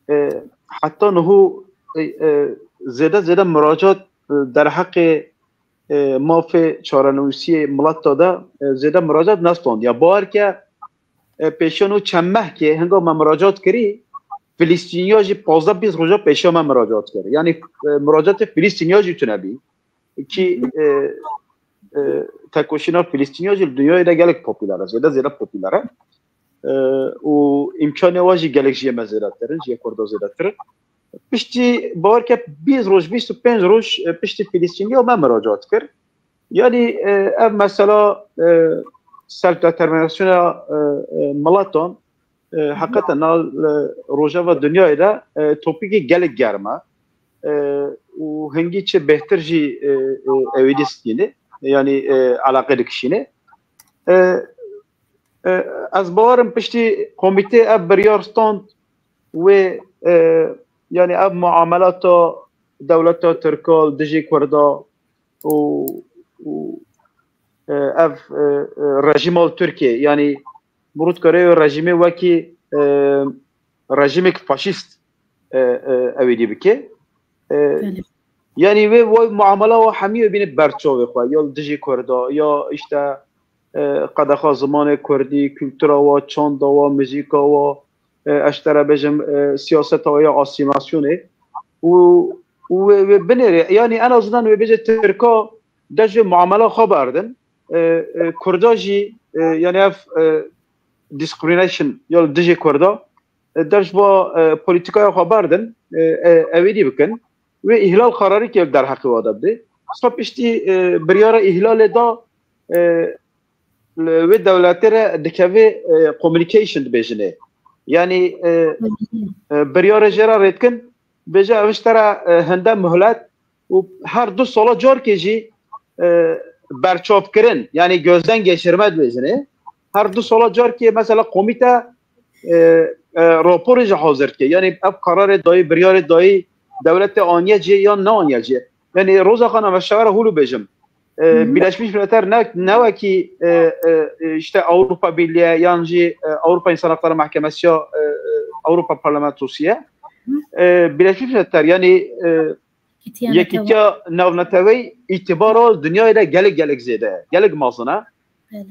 e, heta niho, e, e, zêde zêde muracat, e, derheqê, e, mafê çarenivîsiyê mileta de, e, zêde muracat nestandiya. Bawer ke, e, pêşiya niho çend mehkê hinga me muracat kirî, Filistîniya jî pazdeh bîst roja pêşiya me muracat kir. Yanî, e, muracatê Filistîniya jî tune bî. Kî, e, e, tekoşîna Filistîniya jî li dinyayê de gelek popûler e, zêde zêde popûler e. E, û îmkanê wa jî gelek ji yê me zêdetir in, ji yê Kurda zêdetir in. Piştî bawer ke bîst roj, bîst û pênc roj, e, piştî Filistîniya me muracat kir. Yanî, e, ev mesela, e, selfdeterminasyona, e, e, milatan, e, heqeten na, e, rojeva dinyayê de, e, topîkê gelek germ e. E, û hingî çi bêhtir jî, e, e, ewêdî stîne, yanî, e, eleqe dikişîne. E, e, ez bawer im piştî komîtê ev biryar stand wê, e, yanî ev muamelata dewleta Tirka li dijî Kurda û, û e, ev e, e, rejîma li Tirkiyê, yanî mirût kare rejîmê wekî e, rejîmek faşîst e, e, ewêdî bike. E, Belê. Yanî wê wê muamela wa hemî wê bîne berçavê xwe, ya li dijî Kurda, ya işte e, qedexa zimanê Kurdî, kultura wa, çanda wa, muzîka wa, e, ez ji te re bêjim, e, siyaseta wa ya asîmilasyonê. Û, û wê, wê binêrê, yanî en azından wê bêje Tirka de ji muamela xwe berdin. E, e, Kurda jî, e, yanî ev e, discrimination ya li dijî Kurda, e, der ji va e, polîtîkaya xwe berdin, e, e, ewêdî bikin. Wê îhlal qerarîkê li derheqê wa de bidê. Spa piştî e, biryara îhlalê da e, li wê dewletê re dikeve e, communication dibêjinê. Yanî e, e, biryarê jê re rê dikin, bêje ev ji te re e, hinde muhlet û her du sala carkê jî e, berçavkirin, yanî gözden geçirme dibêjinê. Her du sala carkê mesela komîte e, e, raporê jî hazir dike. Yanî ev qerarê dayî, biryarê dayî dewletê aniye cê yan neaniye cê. Yanî Roza Xanim, ez ji we re hûlû bêjim. E, Hı hı. Birleşmiş Milletler ne, ne wekî e, e, e, işte Avrupa Birliği yan jî e, Avrupa İnsan Hakları Mahkemesi ya e, e, Avrupa Parlamentosu ye. E, Birleşmiş Milletler yanî e, Yekîtiya Yekîtiya Navneteweyî îtibara dinyayê de gelek gelek zêde ye. Gelek mezin e. Belê.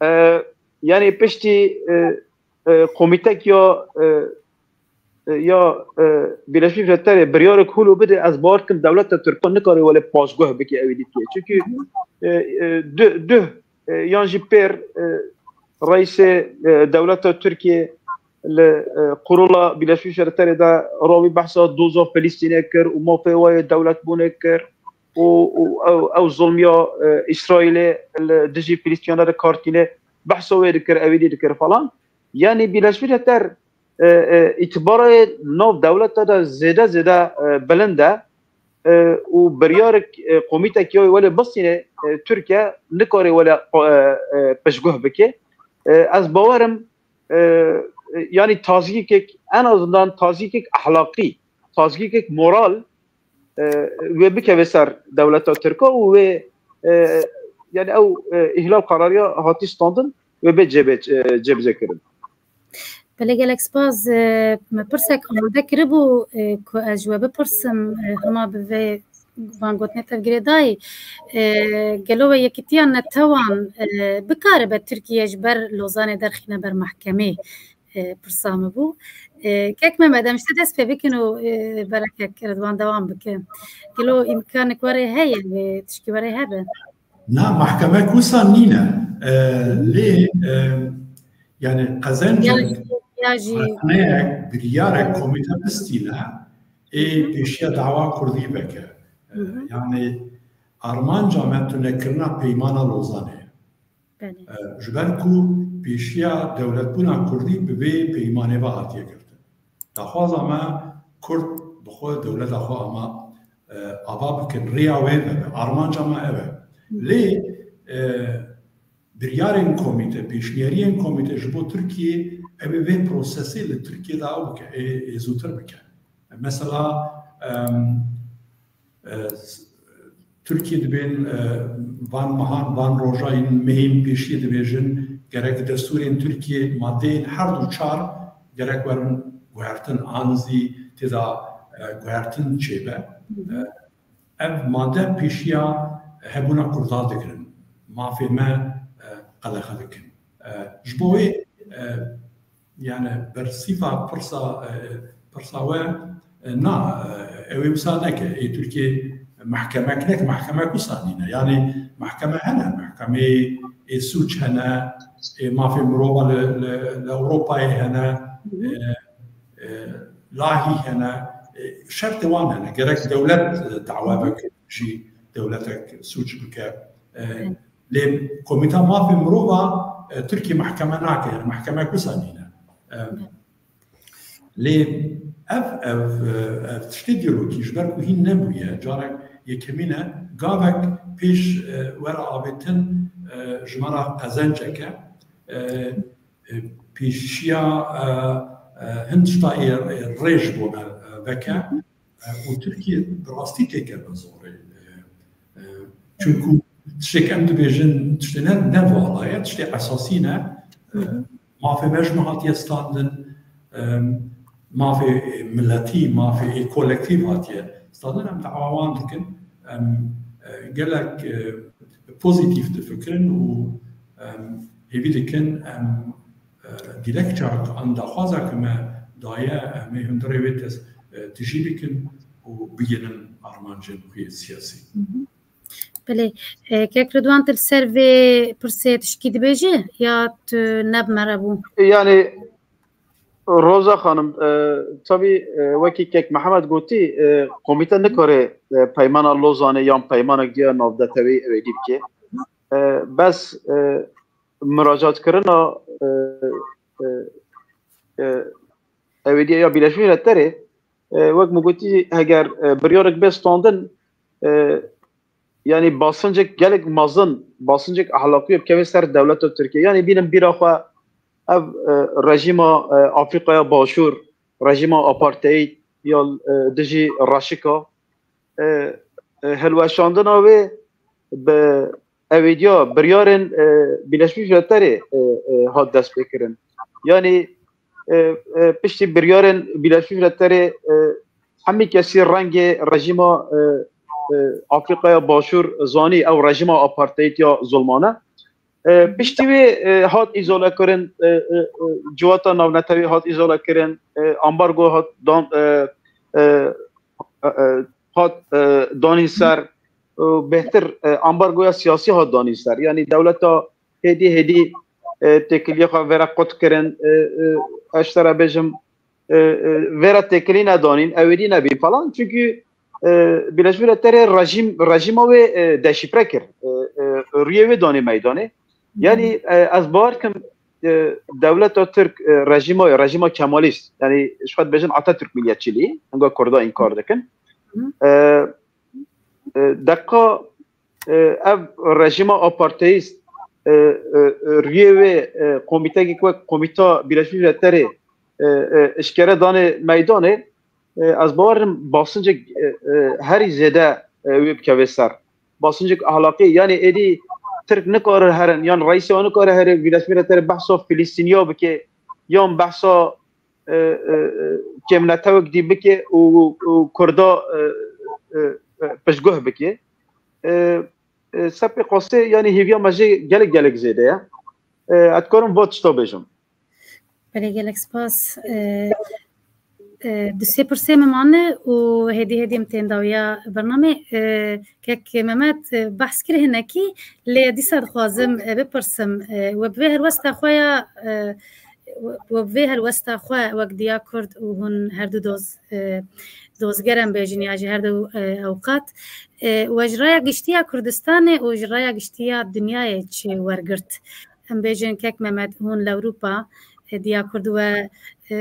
E, yanî piştî e, e, komîtek ya e, e, ya e, Birleşmiş Milletlerê biryarek hûlû bide, ez bawer dikim dewleta Tirkan nikare welê paşguh bike ewî dîtiye. Çünkü e, e, duh, duh e, yan jî pêr e, reîsê e, dewleta Tirkiye li e, Kurula Birleşmiş Milletlerê de rawî behsa doza Filistînê kir û mafê wê dewletbûnê kir û, û ew, ew zulmiya e, Îsraîlê li dijî Filistînê de kartînê behsa wê dikir, ewî dî dikir falan. Yanî Birleşmiş Milletler e, e, îtibara nav dewleta de zêde zêde e, bilind e. E, û biryarek e, komîtek ya welê bistîne e, Tirkiye nikare welê e, e, pişguh bike. E, ez bawerim e, e, yanî tazgîkek, en azından tazgîkek ehlaqî, tazgîkek moral e, wê bikeve ser dewleta Tirka û wê e, yani ew e, îhlal qerariya hatî standin wê bê cebe, e, cebze kirin. Belê gelek spas. E, me pirsek amade kiribû e, ku ez ji we bipirsim, e, hema bi vê van gotinê tevgirê dayî. E, gelo we yekîtiya netewan e, bikaribe Tirkiye ji ber Lozanê derxîne ber mehkemê? E, pirsa min bû. E, kek Mehmet, em ji te dest pê bikin û e, berekek Ridwan dewam bike. Gelo îmkanek werê heye, wê tişkî werê hebe? Na, mehkemek wisa nîne. E, lê e, yani qezencek, ya jî, ya jî rexneyek, biryarek komîte bistîne, ê pêşiya dawa Kurdî veke. E, Hı hı. Yani armanca me tunekirina peymana Lozanê. Belê. E, ji ber ku pêşiya dewletbûna Kurdî bi vê peymanê ve hatiye girtin. Daxwaza me Kurd bi xwe dewleta xwe ama, e, ava bikin, rêya wê vebe, armanca me ev e. Hı. Lê e, biryarên komîte, pêşniyariyên komîte ji bo Tirkiyê, ew ê vê prosesê li Tirkiyê de ew bike, ê, ê zûtir bike. Mesela, em, e, s-, Tirkiyê dibên, e, van mehan, van roja yên mehên pêşiyê dibêjin, gerek destûrên Tirkiyê, madeyên her du çar gerek werin guhertin, an zî tê de, e, guhertin çêbe. E, ev made pêşiya hebûna Kurdan digirin. Mafê me, e, qedexe dikin. E, ji bo wê, e, yani bersîva pirsa, e, pirsa we, e, na, e, ew ê wisa neke. Ê Tirkiye mehkemek neke, mehkemek wisa nîne. Yani mehkeme hene, mehkemeyê ê sûc hene, ê mafê mirova li, li, li Ewropayê hene, e, e, lahî hene, e, şertê wan hene. Gerek dewlet, e, dawa veke, jî dewletek sûc bike. E, Evet. Lê Komîta Mafê Mirova, e, Tirkiye mehkeme nake, yani mehkemek wisa nîne. E, Evet. Lê ev, ev, e, ev tiştê dîrokî ji ber ku hîn nebûye, carek yekemîn e, gavek pêş, e, were avêtin, e, ji me re qezencek e. E, e, pêşiya, e, e, hin tişta ê, ê rê ji bo me, e, veke. E, û Tirkiye bi rastî têkeve zorê. E, e, çunku tiştêk em dibêjin, tiştê ne, ne vala ye, tiştê esasî ne. E, mafê me ji me hatiye standin, e, mafê miletî, mafê ê kolektîf hatiye standin, em dawa wan dikin. Em, e, gelek, e, pozîtîf difikirin û em hêvî dikin em, e, dilekçak an daxwaza ku me daye, em ê hundirê wê tez, e, tijî bikin û bigihînin armancên xwe yê siyasî. Belê. E, Kek Ridwan, tu li ser vê pirsê tişkî dibêjî ya tu ne bi me re bû? Yani Roza Xanim, e, tabii, e, wekî Kek Mihemed gotî, e, komîte nikare, e, peymana Lozanê yan peymanek diya navdetewî ew êdî bike. E, bes, e, muracatkirina, e, e, e, ew êdî ya Birleşmiş Milletlerê, e, wek min gotî, heger, e, biryarek bê standin, e, yani basincek gelek mezin, basincek ahlakî bikeve ser dewleta Tirkiye. Yani bînin bîra xwe ev, e, rejîma, e, Afrîkaya Başûr, rejîma apartheid ya, e, dijî reşika, e, e, hilweşandina wê bi ew êdiya biryarên, e, Birleşmiş Milletlerê, e, e, hat destpêkirin. Yani, e, e, piştî biryarên Birleşmiş Milletlerê, e, hemî kesî rengê rejîma, e, e, Afrîkaya Başûr zanî, ew rejîma apartheid ya zulmane. E, piştî wê, e, hat îzole kirin, e, e, e, civata navnetewî hat îzole kirin, e, ambargo hat dan, e, e, e, e, hat, e, danîn ser, û bêhtir, e, ambargoya siyasî hat danîn ser. Yani dewleta hêdî hêdî, e, têkiliya xwe vêre qut kirin, e, e, ez ji te re bêjim, e, e, vêre têkilî nedanîn, ew êdî nebîn falan. Çünkü, e, Birleşmiş Milletlerê rejîm, rejîma wê, e, deşifre kir, e, e, rûyê wê danê meydanê. Yani, e, ez bawer kim, e, dewleta Tirk, e, rejîma, rejîma Kemalîst, yani ji xwe dibêjin Atatürk milliyetçiliği, hinga Kurda înkar dikin. E, e, deqa, e, ev rejîma apartheist, e, e, e, rûyê wê, e, komîtekî wek Komîta Birleşmiş Milletlerê, e, e, eşkere danê meydanê, e, ez bawer im basincek, e, e, herî zêde, e, wê bikeve ser. Basincek ahlakî, yani êdî Tirk nikare herin, yan reîsê wan nikare herê Birleşmiş Milletlerê behsa Filistîniya bike, yan behsa, e, e, e, kêmnetewek dî bike û, û Kurda, e, e, e, piştguh bike. E, e, Sepê qasê, yani hêviya me jê gelek, gelek zêde ye. E, ez dikarim va tişta bêjim. Belê, gelek spas. E, e, du sê pirsê min mane û hêdî hêdî em tên dawiya bernamê. E, Kek Mehmet, e, behs kir hinekî, lê dîsa dixwazim, e, bipirsim. E, we bi vê helwesta xwe ya, e, we, we bi vê helwesta xwe wek Diya Kurd û hûn her du doz, e, dozger em bêjin ya jî her du, e, ewqat, e, we ji raya giştî ya Kurdistanê û ji raya giştî ya dinyayê çi wergirt? Em bêjin Kek Mehmet, hûn li Ewropa, e, Diya Kurd we, e,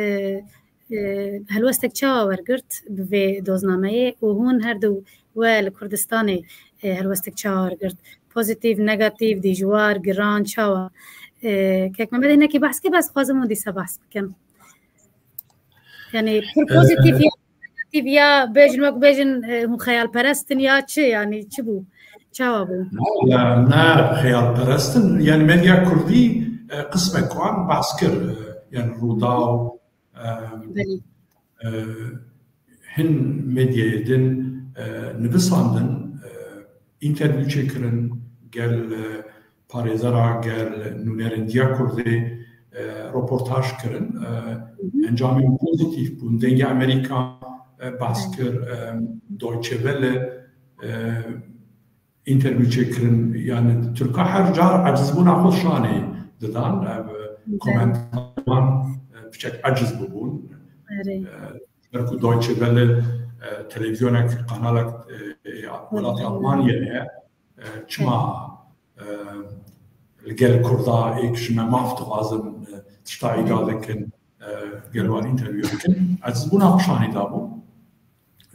e, helwestek çawa wergirt bi vê doznameyê û hûn her du we li Kurdistanê, e, helwestek çawa wergirt? Pozîtîf, negatîf, dijwar, giran, çawa? E, Kek Mehmet hinekî behs kir, bes dixwazim hûn dîsa behs bikin. Yani pir E, pozîtîf ya negatif ya bêjin, wek bêjin, e, hûn xeyalperest in ya çi, yani çi bû? Çawa bû? Na, ne xeyalperest in. Yani medya kurdî, e, qismek wan behs kir. E, yani Rûdaw, e, Belê. e, hin medyayê din, e, nivisandin, e, interview çêkirin, gel, e, parêzera, gel nûnerên Diya Kurdê, e, roportaj kirin. E, Hı hı. Encamên pozîtîf bûn. Dengê Amerîka, e, behs Hı. kir, e, Deutsche Welle, e, interview çêkirin. Yani Tirka her car ecizbûna xwe şanê didan. Ev, e, Hı hı. Komentarwan, e, piçek eciz bûbûn. Erê. E, ji ber ku Deutsche Welle, e, televîzyonek, kanalek, e, e, welatê Hı hı. Almanyayê ye. E, çima, e, li gel Kurda êk ji me maf dixwazin, e, tişta îda dikin, e, gel wan interview dikin. Ecizbûna xwe şanî dabû.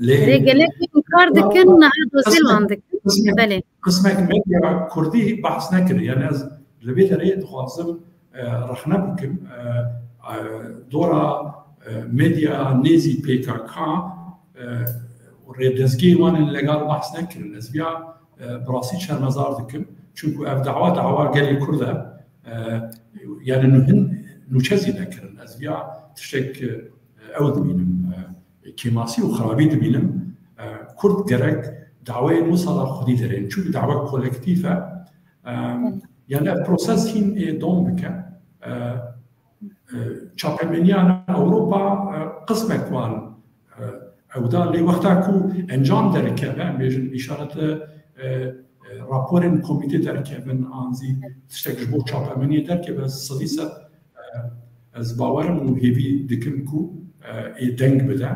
Lê Erê, gelek înkar dikin, niha dozê li wan dikin. Qismek, Belê. Qismek medya kurdî behs nekirin. Yani ez li vê derê dixwazim, e, rexne bikim. E, e, dora, e, medya nêzî P K K, e, rêdezgehê wan in legal behs nekirin. Ez viya, e, bi rastî şermezar dikim. Çunku ev dawa, dawa gelê Kurd e. E, yani nuhin nûçe zî nekirin. Ez viya tiştek, e, ew dibînim. E, kêmasî û xirabî dibînim. E, Kurd gerek daweyên wisa da xwedî derên. Çunku dawa kolektîf e. E, yani ev proses hîn ê dom bike. E, e, çapemeniya Ewropa, e, qismek wan, e, ew da lê wexta ku encam derkeve, em bêjin îşarete, e, e, raporên komîtê derkevin, an zî tiştek ji bo çapemeniyê derkeve, sedî sed, e, ez bawerim û hêvî dikim ku, e, ê deng bide.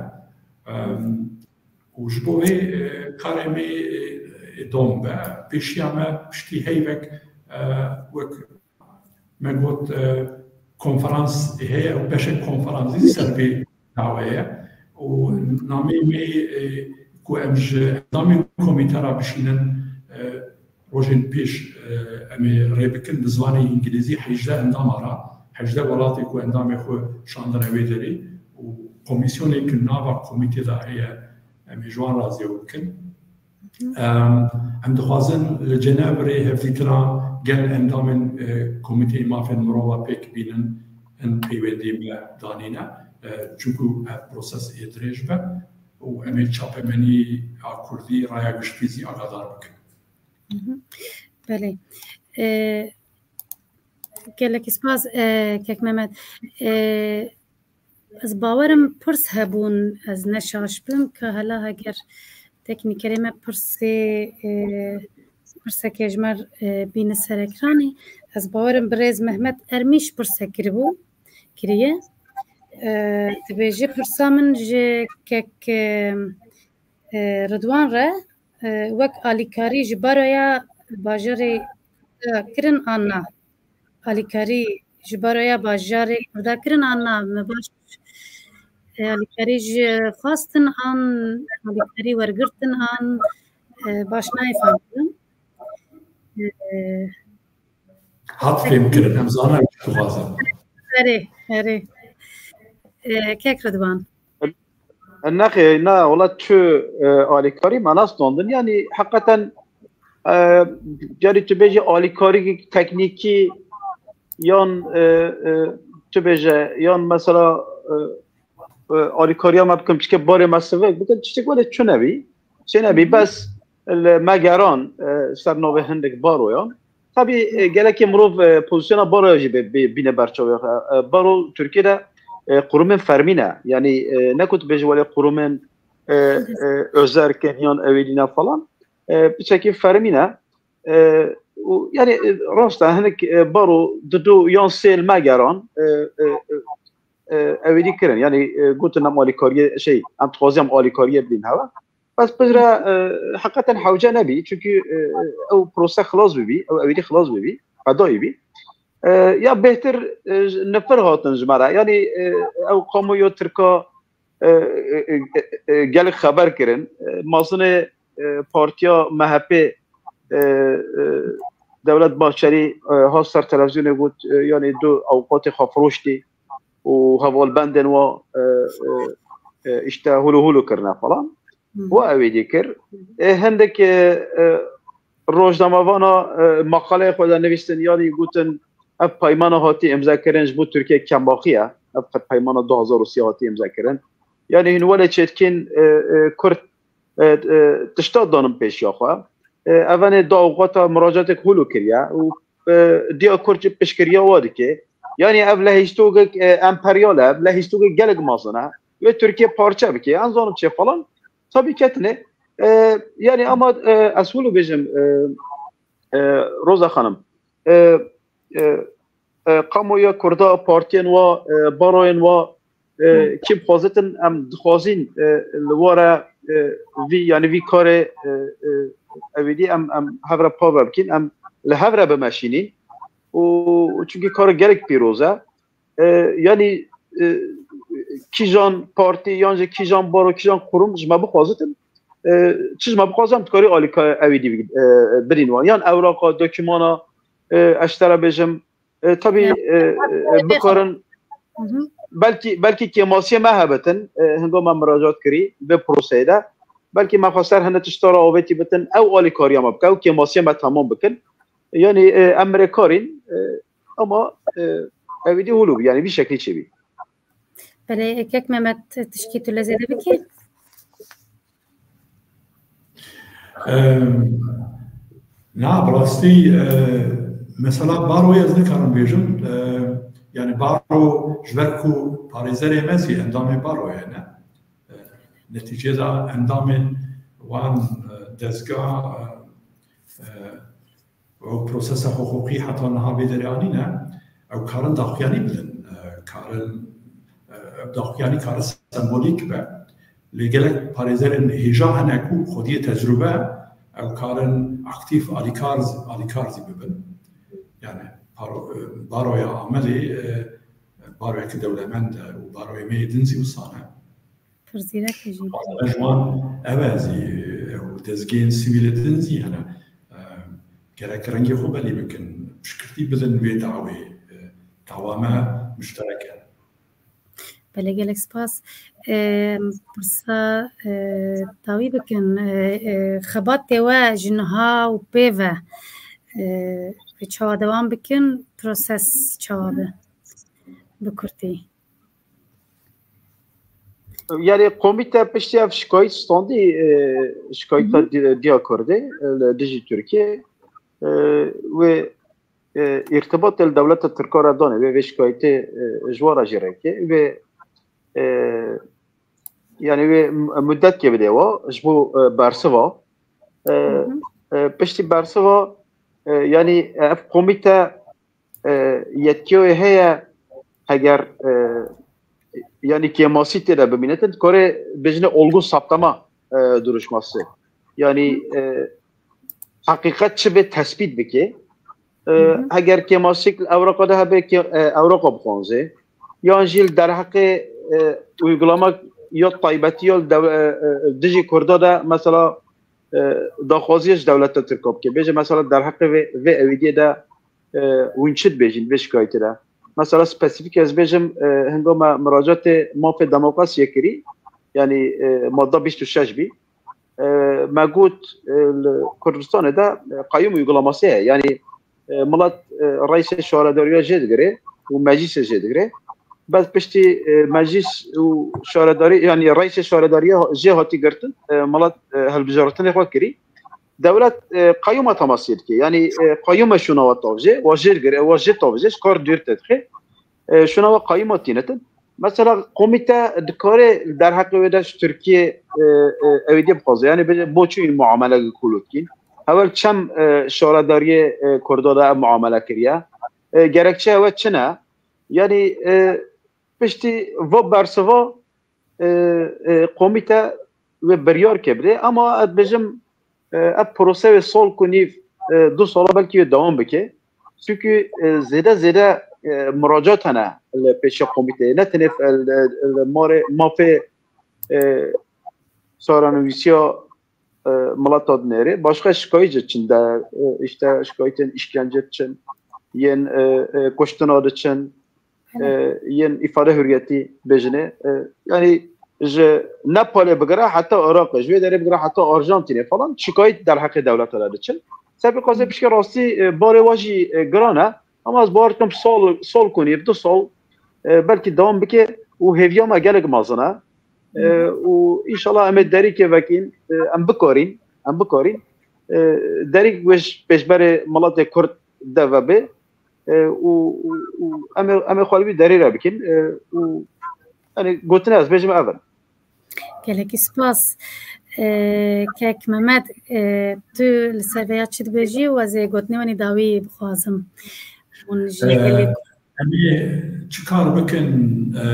E, û ji bo vê, e, karê me, e, dom be. Pêşiya me piştî heyvek, e, wek me got, e, konferans heye û beşek konferansî ser vê daweye. Û nameyê me, e, ku em ji endamên komîte re bişînin, e, rojên pêş, e, em ê rê bikin bi zimanê îngilîzî hejdeh endama re, hejdeh welatê ku endamê xwe şandine wê derê û komîsyonê ku nava komîtê de heye, em ê ji wan re zêw bikin. Em, em dixwazin li Cenevrê hevdîtina gel endamên, e, Komîteyê Mafên Mirova pêk bînin, hin peywendiyê me danîne. E, çunku ev proses ê dirêj be û em ê çapemenî a Kurdî raya giştî zî agadar bikin. Belê. E, gelekî spas, e, kek Mehmet. E, Ez bawerim pirs hebûn, ez ne şaş bim ka hela heger teknîkerê me pirsê, e, pirsekê ji me, e, bîne ser ekranê. Ez bawerim birêz Mehmet Ermîş pirsek kiribû, kiriye. E, dibêje pirsa min ji kek, e, e, Ridwan re, e, wek alîkarî ji baroya bajarê kirin an na? Alîkarî ji baroya bajarê Kurda kirin an na? Me baş, e, alîkarî ji xwestin an alîkarî wergirtin an, e, baş nayê fam kirin. E, Hat fêm kirin, em zanin çi dixwazin. Erê, erê. E, kek Ridwan. Nexê, na, wela tu, e, alîkarî me nastandin. Yanî heqeten, e, yanî tu bêjî alîkarî teknîkî yan, e, e, tu bêje yan mesela, e, e, alîkariya me bikim çike barê me sivik bikin tiştek wele çi nebî. Çi nebî bes li me geran, e, ser navê hindik baroyan. Tabî, e, gelekê mirov, e, pozisyona baroya jî bê-, bê-, bîne berçavê xwe. E, baro Tirkiyê de, e, qurumên fermî ne. Yanî, e, ne ku tu bêjî welê qurumên, e, e, özerk in yan ewêdî ne falan. E, piçekî fermî ne. E, û, yanî, e, rast e, hinek, e, baro didu yan sê li me geran, e, e, e, e, ewêdî kirin. Yanî, e, gotin em alîkariyê, şey, em dixwazî em alîkariyê bidîn hewe. Bes pijre, e, heqeten hewce nebî, çunkî, e, ew prose xilas bibî, ew ewîdî xilas bibî, qedayî bî. E, ya bêhtir, e, ji nifir hatin ji me re. Yanî, e, ew kamuya Tirka, e, e, e, e, gelek xeber kirin. E, mazinê, e, partiya M H P, e, e, Dewlet Bahçelî, e, hat ser televîzyonê got, e, yanî du awqatê xwe firoştî û hevalbendên wa, e, e, e, işte hulu hulu kirine falan. Wa ewêdî kir. E, hindek, e, e, rojnamevana, e, maqaleyê xwe de nivîstin, yanî gotin, ev peymana hatî îmzekirin ji bo Tirkiye kemaxî ye. Ev qet peymana du hazar û sê hatî îmzekirin. Yanî hûn welê çêdikîn, e, e, Kurd, e, e, tişta danin pêşiya xwe. E, evenê da awqata muracatek hûlû kiriye û, e, diya Kurd jî piştgiriya wa dike. Yanî ev lehîstogek, e, emperyal e, ev lehîstogek gelek mezin e. Wê Tirkiye parçe bike. Em zanin çê falan. Tabî ketine. E, yanî ama, e, ez hûlû bêjim, e, e, Roza Xanim. E, e, e, kamuya Kurda, partiyên wa, e, baroyên wa, e, kî bixwazitin, em dixwazîn, e, li were, e, vî, yanî vî karê, e, e, ewêdî em, em hev re pave bikîn, em li hev re bimeşînîn. Û çunkî kar gelek pîroz e. E, yanî, e, kîjan partî yan jî kîjan baro, kîjan qurum ji me bixwazitin, e, çi ji me bixwazin, em dikarî alîka ewêdî bi-, e, bidîn wan. Yan ewraqa, dokümana, e, ez ji te re bêjim, e, tabî, e, e, bikarin, belkî, belkî kêmasiyê me hebitin, e, hingo me miracat kirî vê proseyê de. Belkî me xwester hene tişta re avêtî bitin, ew alîkariya me bike, ew kêmasiya me temam bikin. Yanî, e, em mirekarîn, e, ama, e, ew êdî hûlû bî, yanî vî şeklî çêbî. Belê, kek Mehmet, tişkî tu lê zêde bikî? Em, na, bi rastî, e, mesela baroyê ez nikarim bêjim, e, yani baro ji ber ku parêzerê me zî endamê baroyê ne. E, netîcê de endamên wan, e, dezga, e, e, ew prosesa hiqûqî heta niha bê derê anîne, ew karin daxuyanî bidin, e, karin, e, ew daxuyanî karin sembolîk be. Lê gelek parêzerên hêja hene ku xwediyê tecrûbe, ew karin aktîf alîkar, alîkar zî bibin. Yani paro-, e, baroya Amedê, e, baroyeke dewlemend e û baroyê me yê din zî wisa ne. Pir zîrek e jî. Ji wan ev e zî, ew dezgehên sivîlê din zî hene. E, gerek rengê xwe belî bikin, piştgirtî bidin wê dawê. E, dawa me muşterek e. Belê, gelek spas. E, pirsa, e, dawî bikin. E, e, xebatê we ji niha û pê ve, e, çawa dewam bikin, proses çawa be? Bi kurtî. Yani komîte piştî ev şikayet standî, e, şikayeta Hı hı. Di-, Diya Kurdê, e, li dijî Tirkiye, e, wê, e, îrtibatê li dewleta Tirka re danê, wê vê şikayetê, e, ji wan re jî rêkê, wê, e, yani wê m-, mudetkê bidê wa, ji bo, e, bersiva. E, Hı hı. E, piştî bersiva, e, yani ev komîte e, yetkiya wê heye, heger, e, yanî kêmasî tê de bimîne, te dikare bêjine olgu saptama, e, duruşması. Yanî, e, heqîqet çi bê tespît bike. E, Hı hı. Heger kêmasîk li ewraqa de hebe, kê-, e, ewraqa bixwanze. Yan jî li derheqê, e, uygulama ya taybetî ya li dew-, e, e, dijî Kurda de mesela, e, daxwaziya ji dewleta Tirka bike. Bêje mesela derheqê vê, vê ewîdiyê de e, hûn çi dibêjin vê şikayetê de? Mesela spesîfîk ez bêjim, e, hingo me miracatê mafê demokrasiyê kirî, yanî, e, madda bîst û şeş bî. E, me got, e, li Kurdistanê de, e, qayûm uygulaması heye. Yanî, e, milet, e, reîsê şaredariya jê digire û meclîsê jê digire. Bes piştî, e, meclîs û şaredarî, yanî reîsê şaredariya jê hatî girtin, e, milet, e, hilbijartinê xwe kirî. Dewlet, e, qayûma temasiyê dike. Yanî, e, qayûma şûna we tavjê, we jê digire, we jê tavjê, ji kar dûr te dixe. E, şûna we qayûma tînetin. Mesela komîte dikare derheqê wê de ji Tirkiye, e, e, ewêdiyê bixwaze. Yanî bêje bo çi muamele li Kurdo dikîn? Heval çem, e, şaredariyê, e, Kurda de ev muamele kiriye? E, gerekçeya we çi ne? Yanî, e, piştî va bersiva, e, e, komîte wê biryar ke bide. Ama ez dibêjim, e, ev prose wê sal ku nîv, e, du sala belkî wê dewam bike. Çünkü, e, zêde zêde, e, muracat hene li pêşiya komîteyê. Ne tenê f-, li, li marê mafê, e, çarenivîsiya, e, mileta dinêrê. Başka şikayet çin de, e, işte şikayetên işkence çin, yên, e, e, kuştina diçin, e, yên îfade hürriyetî bêjinê. E, yani ji Nepalê bigire heta Iraqê, ji wê derê bigire heta Arjantînê falan şikayet derheqê dewleta de diçin. Sebî qazê pişkê rastî, e, barê wa jî, e, giran e. Ama ez bawer dikim sal, sal ku nîv, du sal, e, belkî dewam bike û hêviya me gelek mezin e. E, û înşallah em ê derîkê vekîn, e, em bikarîn, em bikarîn. E, derîk wê ji pêşberê miletê Kurd de vebe. E, û, û, û em ê, em ê xwe li wî derê re bikin. E, û, yani, gotinê ez bêjim ev in. Gelekî spas. E, kek Mehmet, e, tu li ser vêya çi dibêjî û ez ê gotinê wan ê dawî bixwazim. Hûn ji E, gelê em ê çi kar bikin, e,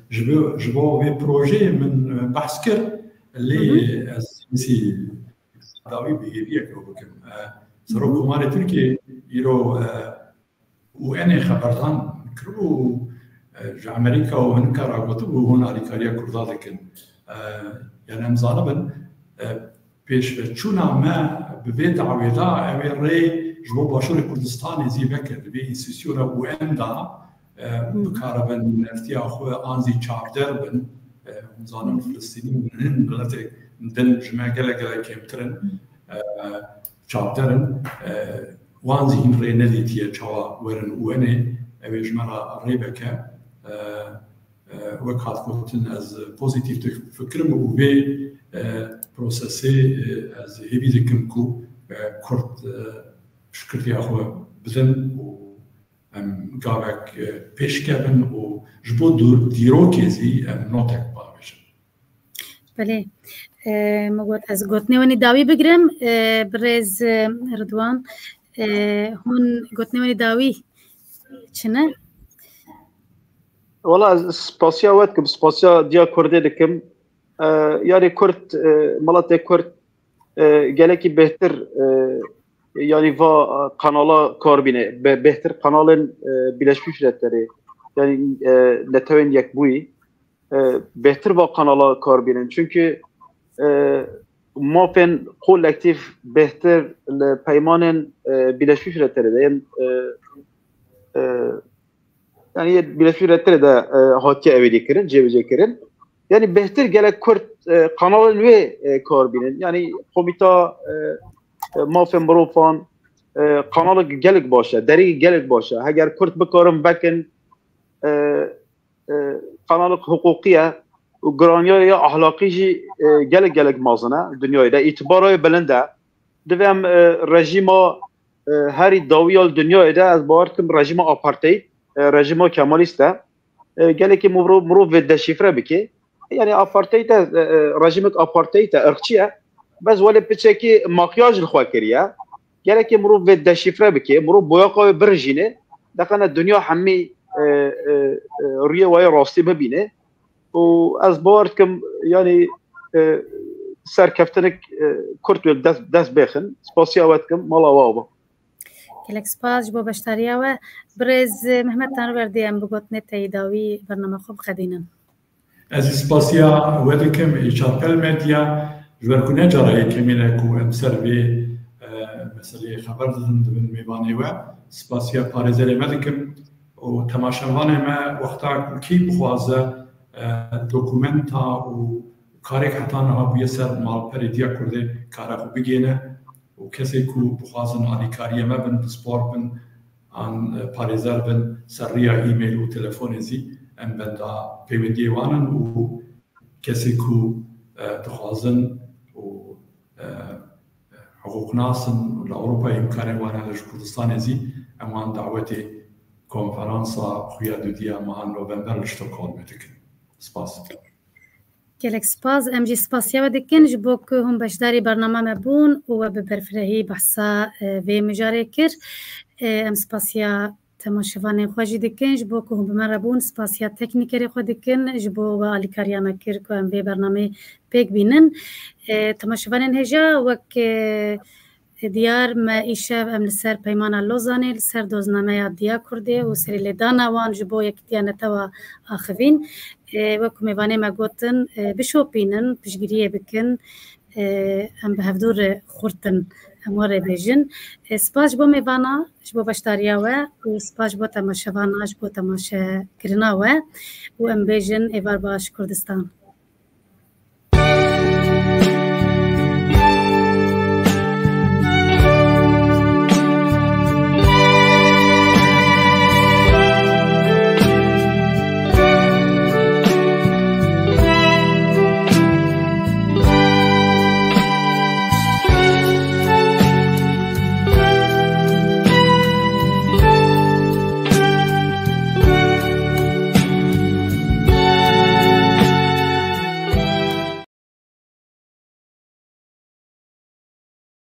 ji bo, ji bo vê projeyê min, e, behs kir, lê Hı hı. Ez wî dawî bi hêviyek ew bikim. E, Serok Hı hı. Komarê Tirkiyê îro, e, û enê xeberdan kiribû, e, ji Amerîka û hinika re gotibû hûn alîkariya Kurda dikin. E, yani em zanibin, e, pêşveçûna me bi vê dawê de ew ê rê ji bo Başûrê Kurdistanê zî veke, divê înstîtusyona U N de, e, Hı hı. bikaribin neftiya xwe an zî çavdêr bin. E, hûn zanin Hı hı. Filistînî û hin miletek din ji me gelek gelek kêmtir in, e, çapder in. E, wan zî hîn rê nedîtiye çawa werin û enê, ew ê ji me re rê veke. E, e, wek hat gotin, ez pozîtîf difikirim û vê, e, prosesê, e, ez hêvî dikim ku, e, Kurd, e, piştgiriya xwe bidin û em gavek, e, pêş kevin û ji bo dûr-, dîrokê zî em notek bavêjin. Belê. E, min got ez gotinê wenî dawî bigirim. E, birêz, e, Ridwan, e, hûn gotinê wenî dawî çi ne? Wala ez spasiya we dikim, spasiya Diya Kurdê dikim. E, yarê Kurd, e, miletê Kurd, e, gelekî bêhtir, e, yanî va, e, kanala kar bîne, be-, bêhtir kanalên, e, Birleşmiş Milletlerê, yanî, e, Netewên Yekbûyî, e, bêhtir va kanala kar bînin. Çunkî, e, mafên kolektîf bêhtir li peymanên, e, Birleşmiş Milletlerê de yên, e, e, yanî yê Birleşmiş Milletlerê de, e, hatiye evêdî kirin, cêbicê kirin. Yanî bêhtir gelek Kurd, e, kanalên wê, e, kar bînin. Yanî Komîta, e, e, Mafên Mirovan, e, kanalek gelek baş e, derî gelek baş e. Heger Kurd bikarin vekin, e, e, kanalek hiqûqî ye û giraniya ya ahlaqî jî, e, gelek gelek mezin e dinyayê de. Îtibara wê bilind e. Divê em, e, rejîma, e, herî dawî ya li dinyayê de, ez bawer dikim rejîma apartheid, e, rejîma kemalîst e. E, gelekî mirov, mirov vê deşîfre bike. Yanî apartheid e, e, e, rejîmek apartheid e, irqçî ye. Bes welê piçekî makyaj li xwe kiriye. Gelekî mirov vê deşîfre bike, mirov boyaxa wê birijîne, deqene dinya hemî, e, e, e, rûyê wayê rastî bibîne. Û ez bawer dikim, yanî, e, serkeftinek, e, Kurd wê dest, dest bêxin. Spasiya we dikim, mala we ava. Gelek spas ji bo beşdariya we. Birêz Mehmet Tanrıverdi, em bi gotinê te yî dawî bernama xwe biqedînin. Ez jî spasiya we dikim, ê Çarpel Medya, ji ber ku ne cara yekemîn e ku em ser vê, e, meseleyê xeber didin, dibin mêvanê we. Spasiya parêzerê me dikim û temaşevanê me, wexta ku kî bixwaze, e, dokumenta û karek heta niha bûye ser malperê Diya Kurdê, kare xwe bigêne û kesê ku bixwazin alîkariya me bin, pispor bin, an, e, parêzer bin, ser riya e-mail û telefonê zî em benda peywendiyê wan in û kesê ku, e, dixwazin û, e, hiqûqnas in û li Ewropayê îmkanê wan hene, li ji Kurdistanê zî em wan dawetê konferansa xuya dudiya meha November li Stockholmê dikin. Spas. Gelek spas. Em jî spasiya we dikin ji bo ku hûn beşdarî bernama me bûn û we bi berfirehî behsa, e, vê mijarê kir. E, em spasiya temaşevanên xwe jî dikin ji bo ku hûn bi me re bûn. Spasiya teknîkerê xwe dikin ji bo we alîkariya me kir ku em vê bernameyê pêk bînin. E, temaşevanên hêja, wek, e, diyar me îşev em li ser Peymana Lozanê, li ser doznameya Diya Kurdê û serîlêdana wan ji bo yekîtiya netewa axivîn. E, wek ku mêvanê me gotin, e, bişopînin, piştgiriyê bikin. E, em bi hevdû re xurt in, em we rê bêjin. E, spas ji bo mêvana, ji bo beşdariya we û spas ji bo temaşevana, ji bo temaşekirina we û em bêjin êvar baş Kurdistan.